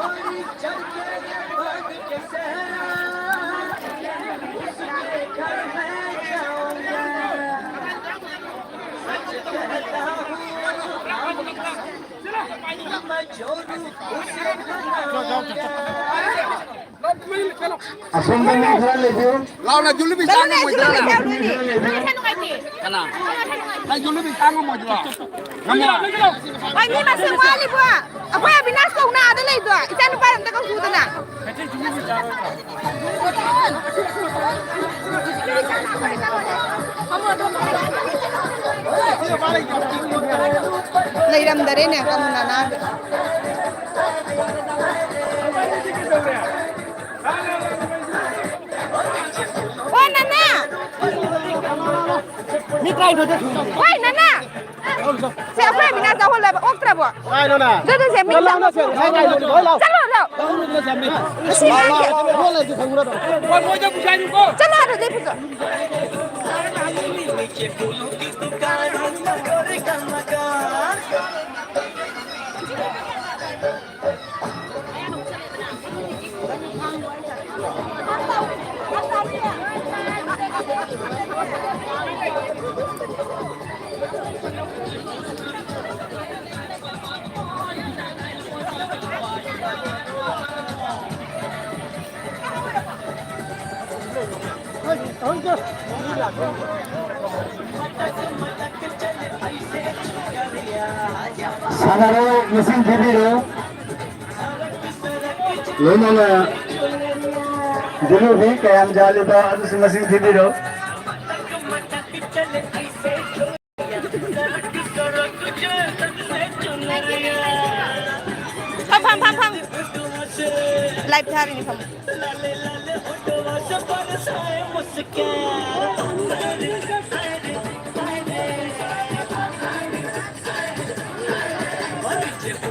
ꯑꯁꯣꯝꯗ ꯃꯤ ꯈꯔ ꯂꯩꯕꯤꯌꯨ꯫ ꯂꯥꯎꯅ ꯖꯨꯂꯤꯕꯤ ꯆꯥ ꯉꯝꯃꯣꯏꯗ꯭ꯔꯥ? ꯀꯅꯥ? ꯅꯪ ꯖꯨꯂꯤꯕꯤ ꯆꯥ ꯉꯝꯃꯣꯏꯗ꯭ꯔꯣ? ꯉꯝꯃꯣꯏ꯫ ꯍꯣꯏ, ꯃꯤ ꯃꯁꯤꯡ ꯋꯥꯠꯂꯤꯕꯣ꯫ ꯑꯩꯈꯣꯏ ꯑꯕꯤꯅꯥꯁ ꯀꯧꯅ ꯑꯥꯗ ꯂꯩꯗꯣ꯫ ꯏꯆꯥ ꯅꯨꯄꯥ ꯑꯝꯇ ꯀꯧꯊꯣꯛꯎꯗꯅ꯫ ꯂꯩꯔꯝꯗꯔꯦꯅꯦ, ꯀꯧꯅ ꯅꯥꯗ꯫ ꯍꯣꯏ, ꯅꯅꯥ! ꯃꯤ ꯀꯥꯏꯗꯣꯗ ꯊꯨꯡꯉꯦ꯫ ꯍꯣꯏ, ꯅꯅꯥ! ꯁꯦ, ꯑꯩꯈꯣꯏ ꯑꯕꯤꯅꯥꯁ ꯌꯥꯎꯍꯜꯂꯕ, ꯑꯣꯛꯇ꯭ꯔꯕꯣ? ꯀꯥꯏꯅꯣꯅ? ꯑꯗꯨꯗꯤ ꯁꯦ, ꯃꯤ ꯂꯥꯎꯅ ꯁꯦ, ꯉꯁꯥꯏ ꯀꯥꯏꯗꯣꯗ ꯂꯣꯏ ꯂꯥꯎ꯫ ꯆꯠꯂꯣ, ꯂꯥꯎ꯫ ꯂꯣꯏ ꯂꯥꯎ꯫ ꯑꯁꯤ ꯍꯥꯏꯁꯦ꯫ ꯍꯣꯏ, ꯃꯣꯏꯗ ꯄꯨꯁꯥꯏꯅꯤꯀꯣ꯫ ꯆꯠꯂꯣ, ꯑꯗꯨꯗꯤ ꯐꯖ꯫ ꯁꯥꯟꯅꯔꯣ, ꯃꯁꯤꯡ ꯊꯤꯕꯤꯔꯣ꯫ ꯂꯣꯏꯅꯅ ꯗꯤꯂꯤꯚꯔꯤ ꯀꯌꯥꯝ ꯌꯥꯜꯂꯤꯕ ꯑꯗꯨꯁꯨ ꯃꯁꯤꯡ ꯊꯤꯕꯤꯔꯣ꯫ ꯐꯝ, ꯐꯝ, ꯐꯝ, ꯐꯝ꯫ ꯂꯥꯏꯚ ꯊꯥꯔꯤꯅꯤ, ꯐꯝ꯫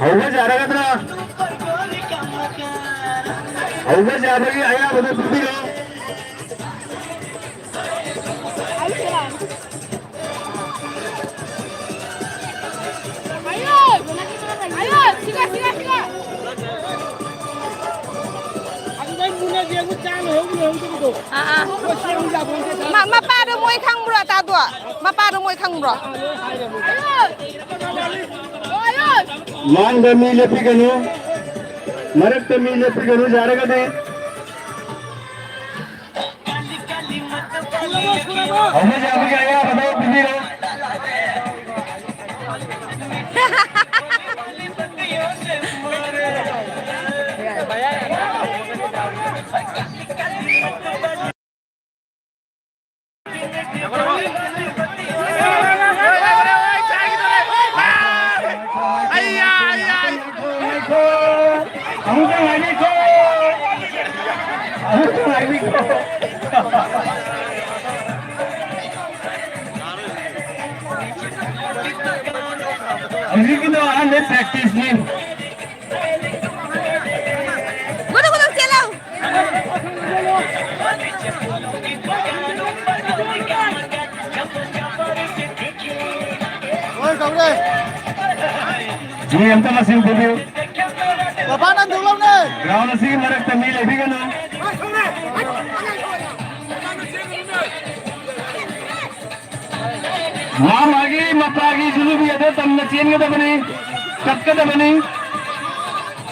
ꯍꯧꯕ ꯌꯥꯔꯒꯗ꯭ꯔꯥ? ꯍꯧꯕ ꯌꯥꯕꯒꯤ ꯑꯌꯥꯕꯗꯨ ꯄꯤꯕꯤꯔꯣ꯫ ꯑꯗꯨꯗꯩ ꯃꯨꯟꯅ ꯌꯦꯡꯉꯨ, ꯆꯥ ꯂꯣꯏꯍꯧ-, ꯂꯣꯏꯍꯧꯗꯕꯗꯣ꯫ ꯑꯥ, ꯑꯥ꯫ ꯃꯄꯥꯗꯣ ꯃꯣꯏ ꯈꯪꯕ꯭ꯔꯣ, ꯇꯥꯗꯣ? ꯃꯄꯥꯗꯣ ꯃꯣꯏ ꯈꯪꯕ꯭ꯔꯣ? ꯃꯥꯡꯗ ꯃꯤ ꯂꯦꯞꯄꯤꯒꯅꯨ, ꯃꯔꯛꯇ ꯃꯤ ꯂꯦꯞꯄꯤꯒꯅꯨ, ꯌꯥꯔꯒꯗꯤ꯫ ꯁꯨꯔꯕꯣ, ꯁꯨꯔꯕꯣ? ꯍꯧꯅ ꯌꯥꯕꯒꯤ ꯑꯌꯥꯕꯗꯣ ꯄꯤꯕꯤꯔꯣ꯫ ꯑꯃꯨꯛꯇ ꯉꯥꯏꯕꯤꯈꯣ꯫ ꯑꯃꯨꯛꯇ ꯉꯥꯏꯕꯤꯈꯣ꯫ ꯍꯧꯖꯤꯛꯀꯤꯗꯣ ꯑꯍꯥꯟꯕ practice ꯅꯤ꯫ ꯒꯨꯗꯨꯛ ꯒꯨꯗꯨꯛ ꯆꯦꯜꯂꯣ꯫ ꯍꯣꯏ, ꯀꯧꯔꯦ꯫ ꯃꯤ ꯑꯝꯇ ꯃꯁꯤꯡ ꯊꯤꯕꯤꯌꯨ꯫ ꯄꯄꯥ, ꯅꯪ ꯊꯣꯛꯂꯛꯎꯅꯦ꯫ Ground ꯑꯁꯤꯒꯤ ꯃꯔꯛꯇ ꯃꯤ ꯂꯩꯕꯤꯒꯅꯨ꯫ ꯃꯥ ꯃꯥꯒꯤ ꯃꯄꯥꯒꯤ ꯖꯨꯂꯨꯕꯤ ꯑꯗꯨ ꯇꯝꯅ ꯆꯦꯟꯒꯗꯕꯅꯤ, ꯆꯠꯀꯗꯕꯅꯤ꯫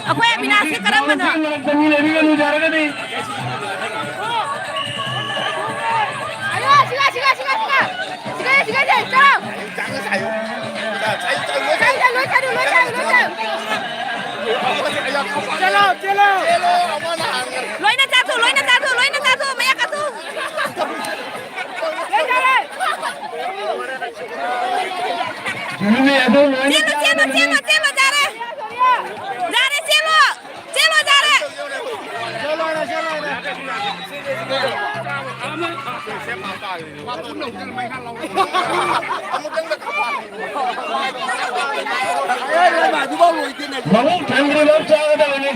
ꯑꯩꯈꯣꯏ ꯑꯕꯤꯅꯥꯁꯁꯦ ꯀꯔꯝꯕꯅꯣ? ꯃꯔꯛꯇ ꯃꯤ ꯂꯩꯕꯤꯒꯅꯨ ꯌꯥꯔꯒꯗꯤ꯫ ꯑꯌꯣ, ꯁꯤꯒ, ꯁꯤꯒ, ꯁꯤꯒ, ꯁꯤꯒ꯫ ꯁꯤꯒ, ꯁꯤꯒ, ꯁꯤꯒ, ꯆꯠꯂꯣ꯫ ꯂꯣꯏ ꯆꯠꯂꯨ, ꯂꯣꯏ ꯆꯠꯂꯨ, ꯂꯣꯏ ꯆꯠꯂꯨ, ꯂꯣꯏ ꯆꯠꯂꯨ꯫ ꯆꯦꯜꯂꯣ, ꯆꯦꯜꯂꯣ꯫ ꯂꯣꯏꯅ ꯆꯥꯊꯣꯛ, ꯂꯣꯏꯅ ꯆꯥꯊꯣꯛ, ꯂꯣꯏꯅ ꯆꯥꯊꯣꯛ, ꯃꯌꯥ ꯀꯥꯊꯣꯛ꯫ ꯆꯦꯜꯂꯨ, ꯆꯦꯜꯂꯨ, ꯆꯦꯜꯂꯨ, ꯆꯦꯜꯂꯨ, ꯌꯥꯔꯦ꯫ ꯌꯥꯔꯦ, ꯆꯦꯜꯂꯨ꯫ ꯆꯦꯜꯂꯨ, ꯌꯥꯔꯦ꯫ ꯃꯕꯨꯛ ꯊꯟꯗ꯭ꯔꯤꯐꯥꯎ ꯆꯥꯒꯗꯕꯅꯤ꯫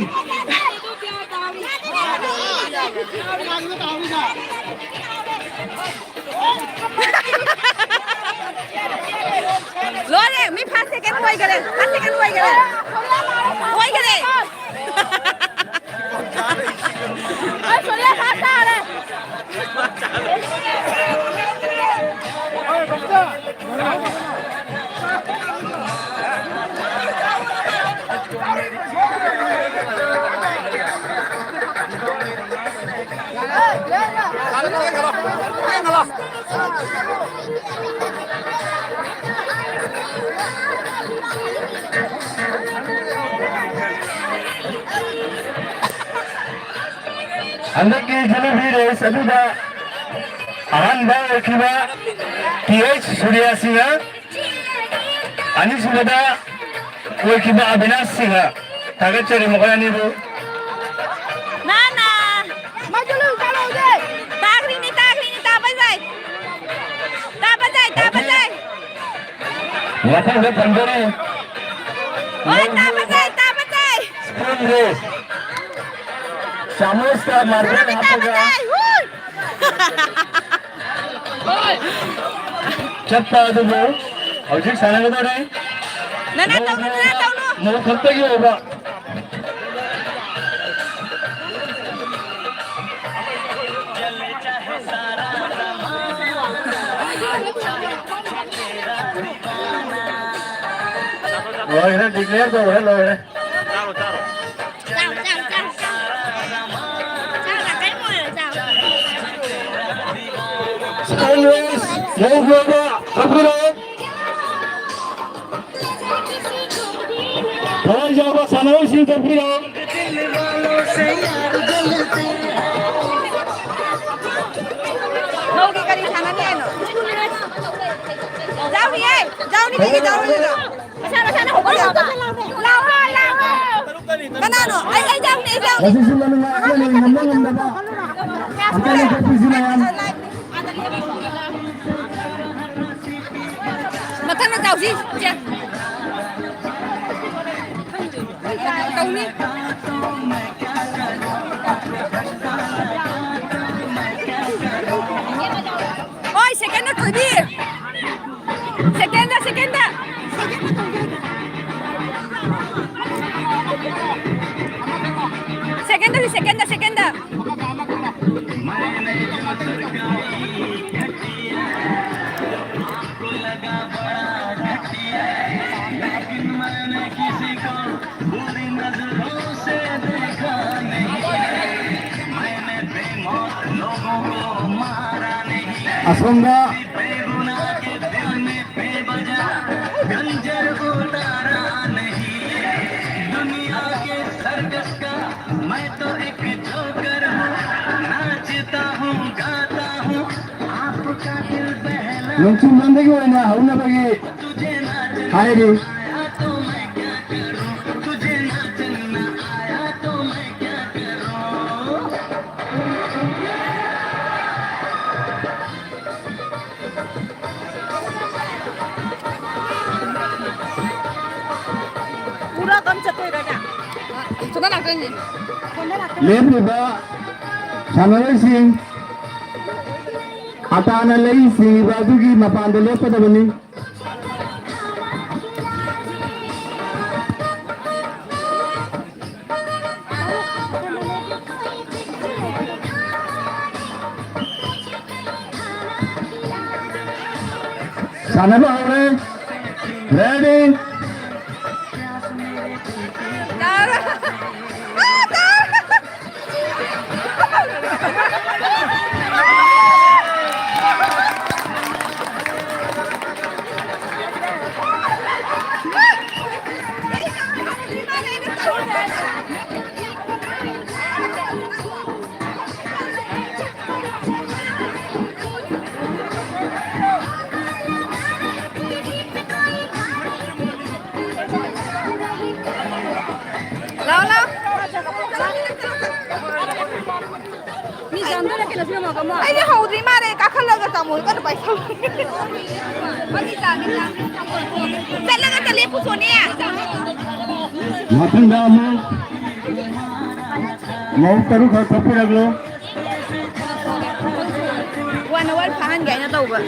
ꯂꯣꯏꯔꯦ, ꯃꯤ ꯐꯥꯁ ꯁꯦꯀꯦꯟ ꯑꯣꯏꯈꯔꯦ, ꯐꯥꯁ ꯁꯦꯀꯦꯟ ꯑꯣꯏꯈꯔꯦ, ꯑꯣꯏꯈꯔꯦ꯫ ꯑꯩ ꯁꯣꯔꯤꯌꯥ ꯐꯥꯁ ꯇꯥꯔꯦ꯫ ꯍꯟꯗꯛꯀꯤ ꯖꯤꯂꯤꯕꯤ ꯔꯦꯁ ꯑꯗꯨꯗ ꯑꯍꯥꯟꯕ ꯑꯣꯏꯈꯤꯕ ꯇꯤ ꯑꯩꯆ ꯁꯨꯔꯤꯌꯥ ꯁꯤꯡꯍ, ꯑꯅꯤꯁꯨꯕꯗ ꯑꯣꯏꯈꯤꯕ ꯑꯕꯤꯅꯥꯁ ꯁꯤꯡꯍ꯫ ꯊꯥꯒꯠꯆꯔꯤ ꯃꯈꯣꯏ ꯑꯅꯤꯕꯨ꯫ ꯅꯥꯅꯥ! ꯃꯗꯨ ꯂꯨ ꯆꯠꯂꯣ ꯍꯧꯖꯤꯛ! ꯇꯥꯈ꯭ꯔꯤꯅꯤ, ꯇꯥꯈ꯭ꯔꯤꯅꯤ, ꯇꯥꯕ ꯌꯥꯏ! ꯇꯥꯕ ꯌꯥꯏ, ꯇꯥꯕ ꯌꯥꯏ! ꯃꯊꯪꯗ ꯊꯝꯖꯔꯤ꯫ ꯍꯣꯏ, ꯇꯥꯕ ꯌꯥꯏ, ꯇꯥꯕ ꯌꯥꯏ! ꯁ꯭ꯄꯨꯟꯁꯦ ꯆꯥꯃꯁꯇ ꯃꯥꯔꯕꯜ ꯍꯥꯞꯄꯒ ꯆꯠꯄ ꯑꯗꯨꯕꯨ ꯍꯧꯖꯤꯛ ꯁꯥꯟꯅꯒꯗꯧꯔꯤ꯫ ꯅꯅꯥ ꯇꯧꯅꯨ, ꯅꯅꯥ ꯇꯧꯅꯨ꯫ ꯃꯧ ꯈꯛꯇꯒꯤ ꯑꯣꯏꯕ꯫ ꯂꯣꯏꯔꯦ, declare ꯇꯧꯔꯦ, ꯂꯣꯏꯔꯦ꯫ ꯆꯥꯎ, ꯆꯥꯎ, ꯆꯥꯎ, ꯆꯥꯎ꯫ ꯆꯥꯎ, ꯉꯥꯛꯇꯪ ꯃꯨꯜꯂꯣ, ꯆꯥꯎ꯫ Spin race ꯂꯧꯈ꯭ꯔꯕ ꯀꯛꯄꯤꯔꯣ꯫ ꯊꯋꯥꯏ ꯌꯥꯎꯕ ꯁꯥꯟꯅꯔꯣꯏꯁꯤꯡ ꯀꯛꯄꯤꯔꯣ꯫ ꯃꯧꯒꯤ ꯀꯔꯤ ꯁꯥꯟꯅꯅꯤ ꯍꯥꯏꯅꯣ? ꯌꯥꯎꯔꯤꯌꯦ, ꯌꯥꯎꯔꯤ, ꯀꯩꯒꯤ ꯌꯥꯎꯔꯣꯏꯗꯣꯏꯅꯣ? ꯃꯁꯥ ꯃꯁꯥꯅ ꯍꯧꯒꯠꯂꯛꯑꯣꯕ꯫ ꯂꯥꯛꯑꯣ, ꯂꯥꯛꯑꯣ꯫ ꯀꯅꯥꯅꯣ? ꯑꯩ, ꯑꯩ ꯌꯥꯎꯅꯤ, ꯑꯩ ꯌꯥꯎꯅꯤ꯫ ꯃꯁꯤꯁꯨ ꯃꯅꯤꯡ ꯉꯥꯛꯇ ꯂꯩ, ꯉꯝꯕ ꯉꯝꯗꯕ꯫ ꯑꯝꯇ ꯂꯧꯊꯣꯛꯄꯤꯁꯤ ꯃꯌꯥꯝ꯫ ꯃꯊꯪꯗ ꯇꯧꯁꯤ, ꯏꯆꯦ꯫ ꯇꯧꯅꯤ꯫ ꯍꯣꯏ, ꯁꯦꯀꯦꯟꯗ ꯊꯣꯏꯕꯤ꯫ Second, second. Second, second, second. ꯑꯁꯣꯝꯗ ꯅꯣꯡꯆꯨꯞꯂꯣꯝꯗꯒꯤ ꯑꯣꯏꯅ ꯍꯧꯅꯕꯒꯤ ꯍꯥꯏꯔꯤ꯫ ꯄꯨꯔꯥ ꯀꯝ ꯆꯠꯇꯣꯏꯔꯣ ꯅꯪ? ꯁꯣꯝꯗ ꯂꯥꯛꯇꯣꯏꯅꯦ꯫ ꯂꯦꯞꯂꯤꯕ ꯁꯥꯟꯅꯔꯣꯏꯁꯤꯡ ꯑꯇꯥꯅ ꯂꯩ ꯆꯤꯡꯉꯤꯕ ꯑꯗꯨꯒꯤ ꯃꯄꯥꯟꯗ ꯂꯦꯞꯀꯗꯕꯅꯤ꯫ ꯁꯥꯟꯅꯕ ꯍꯧꯔꯦ꯫ Ready? ꯑꯩꯗꯤ ꯍꯧꯗ꯭ꯔꯤ ꯃꯥꯜꯂꯦ, ꯀꯥꯈꯠꯂꯒ ꯇꯥꯃꯣ ꯀꯟꯅ ꯄꯥꯏꯁꯜꯂꯨ꯫ ꯆꯠꯂꯒ ꯆꯠꯂꯦ ꯄꯨꯊꯣꯛꯅꯦ꯫ ꯃꯊꯪꯗ ꯑꯃꯨꯛ ꯃꯧ ꯇꯔꯨꯛ ꯈꯛ ꯊꯣꯛꯄꯤꯔꯛꯂꯣ꯫ ꯋꯥꯅ ꯋꯥꯔꯤ ꯐꯥꯍꯟꯒꯦ ꯍꯥꯏꯅ ꯇꯧꯕ꯫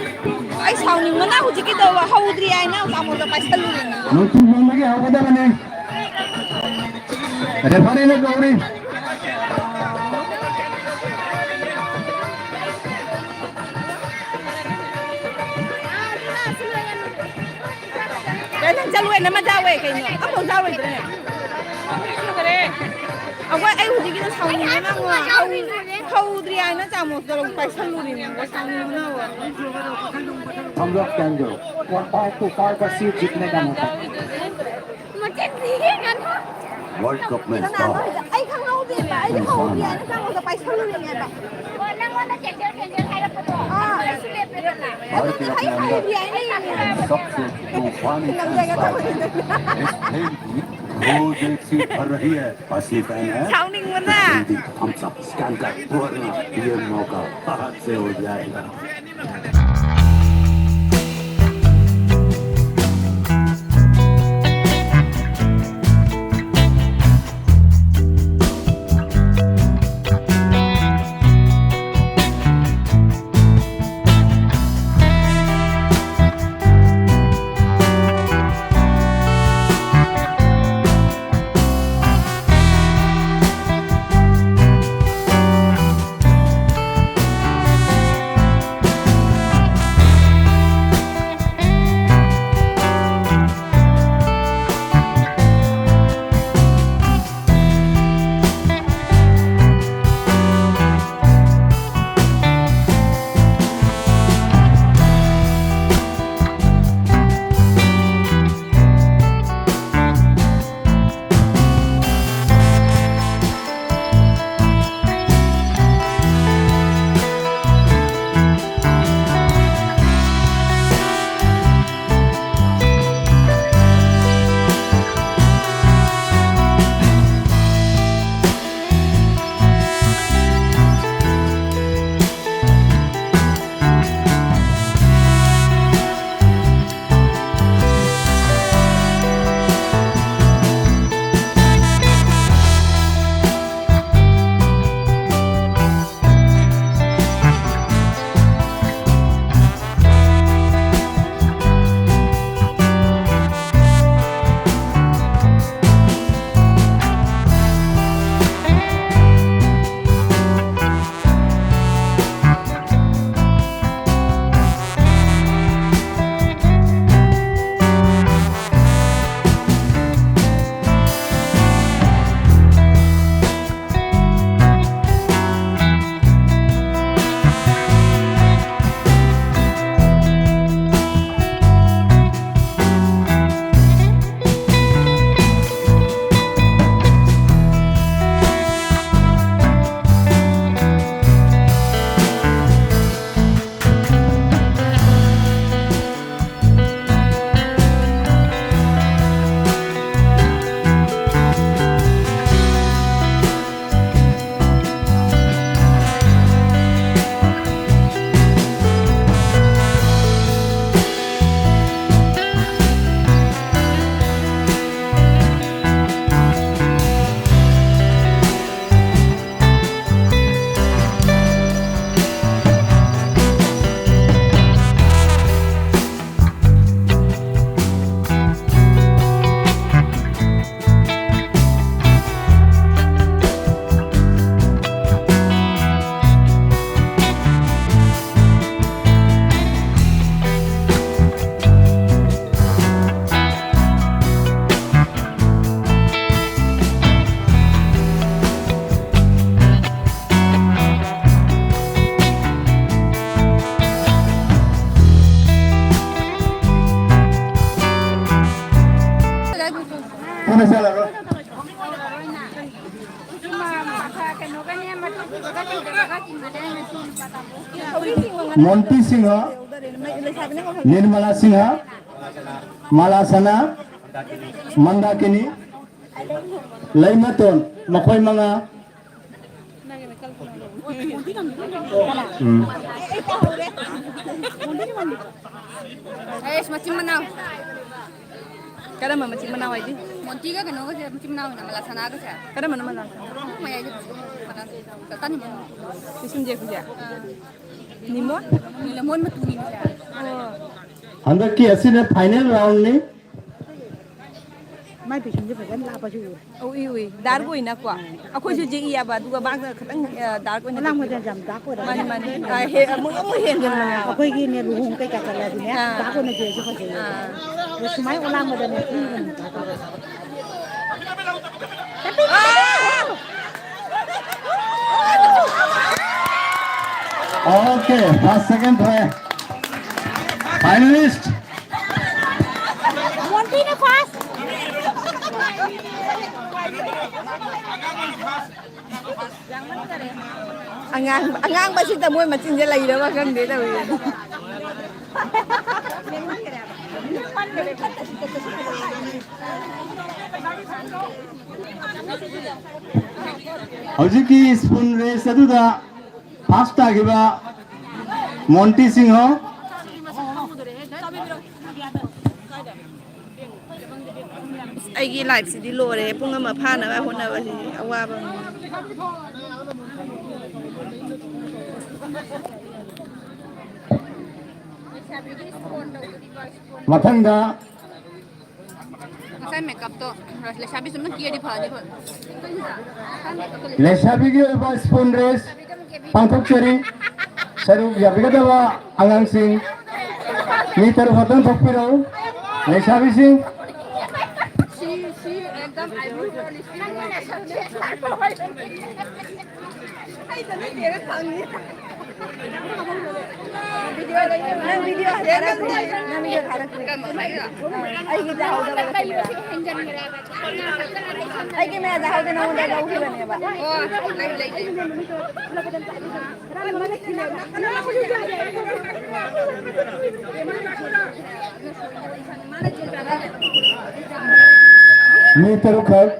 ꯑꯩ ꯁꯥꯎꯅꯤꯡꯕꯅ ꯍꯧꯖꯤꯛꯀꯤꯗꯣ ꯍꯧꯗ꯭ꯔꯤ ꯍꯥꯏꯅ ꯇꯥꯃꯣꯗ ꯄꯥꯏꯁꯜꯂꯨꯔꯦ꯫ ꯅꯨꯡꯊꯤꯜ ꯄꯨꯡ ꯑꯃꯒꯤ ꯍꯧꯒꯗꯕꯅꯤ꯫ ꯔꯦꯐꯥꯔꯤꯅ ꯀꯧꯔꯤ꯫ ꯀꯩꯅꯣ ꯅꯪ ꯆꯠꯂꯨ ꯍꯥꯏꯅ ꯑꯃ ꯆꯥꯎꯋꯦ ꯀꯩꯅꯣ? ꯑꯃꯐꯥꯎ ꯆꯥꯔꯣꯏꯗ꯭ꯔꯅꯦ? ꯑꯩꯈꯣꯏ ꯑꯩ ꯍꯧꯖꯤꯛꯀꯤꯗꯣ ꯁꯥꯎꯅꯤꯡꯉꯦ ꯅꯪ ꯍꯧ-, ꯍꯧꯗ꯭ꯔꯤ ꯍꯥꯏꯅ ꯆꯥꯃꯣꯁꯇꯣ ꯄꯥꯏꯁꯜꯂꯨꯔꯤꯅꯦ ꯁꯥꯎꯅꯤꯡꯕꯅ꯫ ꯊꯝꯂꯣ ꯀꯦꯟꯗꯜ꯫ ꯀꯣꯟ ꯄꯥꯏ ꯇꯨ ꯄꯥꯏ ꯕꯁ ꯁꯤꯠ ꯖꯤꯠꯅꯦ ꯀꯥ ꯃꯇꯝ꯫ ꯃꯆꯤꯟ ꯊꯤꯌꯦ ꯉꯥꯅꯨ꯫ World Cup में ꯀꯅꯥꯅꯣ star ꯍꯥꯏꯁꯦ? ꯑꯩ ꯈꯪꯍꯧꯗꯦꯕ꯫ ꯑꯩꯗꯤ ꯍꯧꯗ꯭ꯔꯤ ꯍꯥꯏꯅ ꯆꯥꯃꯣꯁꯇꯣ ꯄꯥꯏꯁꯜꯂꯨꯔꯤꯅꯦꯕ꯫ ꯑꯣ ꯅꯪꯉꯣꯟꯗ ꯀꯦꯟꯗꯜ ꯀꯦꯟꯗꯜ ꯍꯥꯏꯔꯛꯄꯗꯣ꯫ ꯑꯥ꯫ ꯑꯩꯁꯨ ꯂꯦꯞꯄꯦꯗꯅ꯫ भारत के अपने अंदर सबसे तूफानी संस्कार है। इस खेल की रोज एक सीट भर रही है। असली फैन है। ꯁꯥꯎꯅꯤꯡꯕꯅ। हम सब स्कैन कर। ये मौका हाथ से हो जाएगा। ꯃꯣꯟꯇꯤ ꯁꯤꯡꯍ, ꯅꯤꯔꯃꯂꯥ ꯁꯤꯡꯍ, ꯃꯥꯂꯥ ꯁꯅꯥ, ꯃꯟꯗꯥꯀꯤꯅꯤ, ꯂꯩꯃꯇꯣꯟ, ꯃꯈꯣꯏ ꯃꯉꯥ꯫ ꯎꯝ꯫ ꯑꯦꯁ, ꯃꯆꯤꯟ ꯃꯅꯥꯎ꯫ ꯀꯔꯝꯕ ꯃꯆꯤꯟ ꯃꯅꯥꯎ ꯍꯥꯏꯗꯤ? ꯃꯣꯟꯇꯤꯒ ꯀꯩꯅꯣꯒꯁꯦ ꯃꯆꯤꯟ ꯃꯅꯥꯎꯅ, ꯃꯂꯥꯁꯅꯥꯒꯁꯦ꯫ ꯀꯔꯝꯕꯅꯣ ꯃꯂꯥꯁꯅꯥ? ꯃꯌꯥꯏꯗ꯫ ꯀꯇꯟ ꯃꯣꯟ꯫ ꯄꯤꯁꯨꯝ ꯌꯦꯛꯄꯁꯦ? ꯑꯥ꯫ ꯅꯤꯃꯣꯟ? ꯂꯦꯃꯣꯟ ꯃꯇꯨꯅꯤꯅꯦ꯫ ꯑꯣ꯫ ꯍꯟꯗꯛꯀꯤ ꯑꯁꯤꯅ final roundꯅꯤ꯫ ꯃꯥꯏ ꯄꯤꯁꯨꯝꯁꯦ ꯐꯖꯅ ꯂꯥꯞꯄꯁꯨ ꯎꯔꯦ꯫ ꯎꯏ, ꯎꯏ꯫ Dark ꯑꯣꯏꯅꯀꯣ꯫ ꯑꯩꯈꯣꯏꯁꯨ ꯌꯦꯛꯏꯑꯕ, ꯑꯗꯨꯒ ꯃꯥꯅ ꯈꯤꯇꯪ, ꯑ, dark ꯑꯣꯏꯅ ꯑꯣꯂꯥꯡ ꯇꯧꯕꯤꯕ꯫ ꯃꯣꯏꯗ ꯌꯥꯝ dark ꯑꯣꯏꯔꯦ꯫ ꯃꯥꯅꯤ, ꯃꯥꯅꯤ꯫ ꯑ, ꯍꯦ-, ꯑꯃꯨꯛ, ꯑꯃꯨꯛ ꯍꯦꯟꯖꯤꯟꯕꯅꯦ꯫ ꯑꯩꯈꯣꯏꯒꯤꯅꯦ, ꯂꯨꯍꯣꯡ ꯀꯩꯀꯥ ꯆꯠꯂꯗꯤꯅꯦ, ꯑꯥ꯫ Dark ꯑꯣꯏꯅ ꯀꯦꯔꯁꯨ ꯐꯖꯩꯌꯦ꯫ ꯑꯥ꯫ ꯑꯗꯣ ꯁꯨꯃꯥꯏꯅ ꯑꯣꯂꯥꯡꯕꯗꯅꯦ, ꯏꯪꯕꯅꯦ꯫ Okay, first, second ꯊꯣꯛꯑꯦ꯫ Finalist꯫ ꯃꯣꯟꯇꯤꯅ first꯫ ꯑꯉꯥꯡ-, ꯑꯉꯥꯡꯕꯁꯤꯗ ꯃꯣꯏ ꯃꯆꯤꯟꯁꯦ ꯂꯩꯔꯕ ꯈꯪꯗꯦ ꯇꯧꯔꯤꯁꯦ꯫ ꯍꯧꯖꯤꯛꯀꯤ spoon race ꯑꯗꯨꯗ first ꯇꯥꯈꯤꯕ ꯃꯣꯟꯇꯤ ꯁꯤꯡꯍ꯫ ꯑꯁ, ꯑꯩꯒꯤ lifeꯁꯤꯗꯤ ꯂꯣꯏꯔꯦ꯫ ꯄꯨꯡ ꯑꯃ ꯐꯥꯅꯕ ꯍꯣꯠꯅꯕꯁꯤꯗꯤ ꯑꯋꯥꯕ ꯑꯃꯅꯤ꯫ ꯃꯊꯪꯗ ꯉꯁꯥꯏ makeupꯇꯣ ꯂꯩꯁꯥꯕꯤ ꯆꯨꯝꯅ ꯀꯦꯔꯗꯤ ꯐꯅꯤ ꯐ-, ꯂꯩꯁꯥꯕꯤꯒꯤ ꯑꯣꯏꯕ spoon race ꯄꯥꯡꯊꯣꯛꯆꯔꯤ꯫ ꯁꯔꯨꯛ ꯌꯥꯕꯤꯒꯗꯕ ꯑꯉꯥꯡꯁꯤꯡ ꯃꯤ ꯇꯔꯨꯛ ꯈꯛꯇꯪ ꯊꯣꯛꯄꯤꯔꯛꯎ꯫ ꯂꯩꯁꯥꯕꯤꯁꯤꯡ꯫ ꯁꯤ, ꯁꯤ ꯑꯦꯛꯗꯝ ꯑꯩꯕꯨ ꯑꯩ ꯆꯠꯅꯤꯡꯉꯦꯅ ꯈꯪꯉꯤ꯫ ꯅꯪ video ꯊꯥꯔꯛꯇ꯭ꯔꯤ꯫ ꯅꯪ video ꯊꯥꯔꯛꯇ꯭ꯔꯤ꯫ ꯑꯩꯒꯤ ꯇꯥꯍꯧꯗꯕ꯫ ꯑꯩꯒꯤ ꯃꯌꯥꯝꯗ ꯍꯧꯗꯦ ꯅꯉꯣꯟꯗ ꯂꯧꯈꯤꯕꯅꯦꯕ꯫ ꯃꯤ ꯇꯔꯨꯛꯈꯛ꯫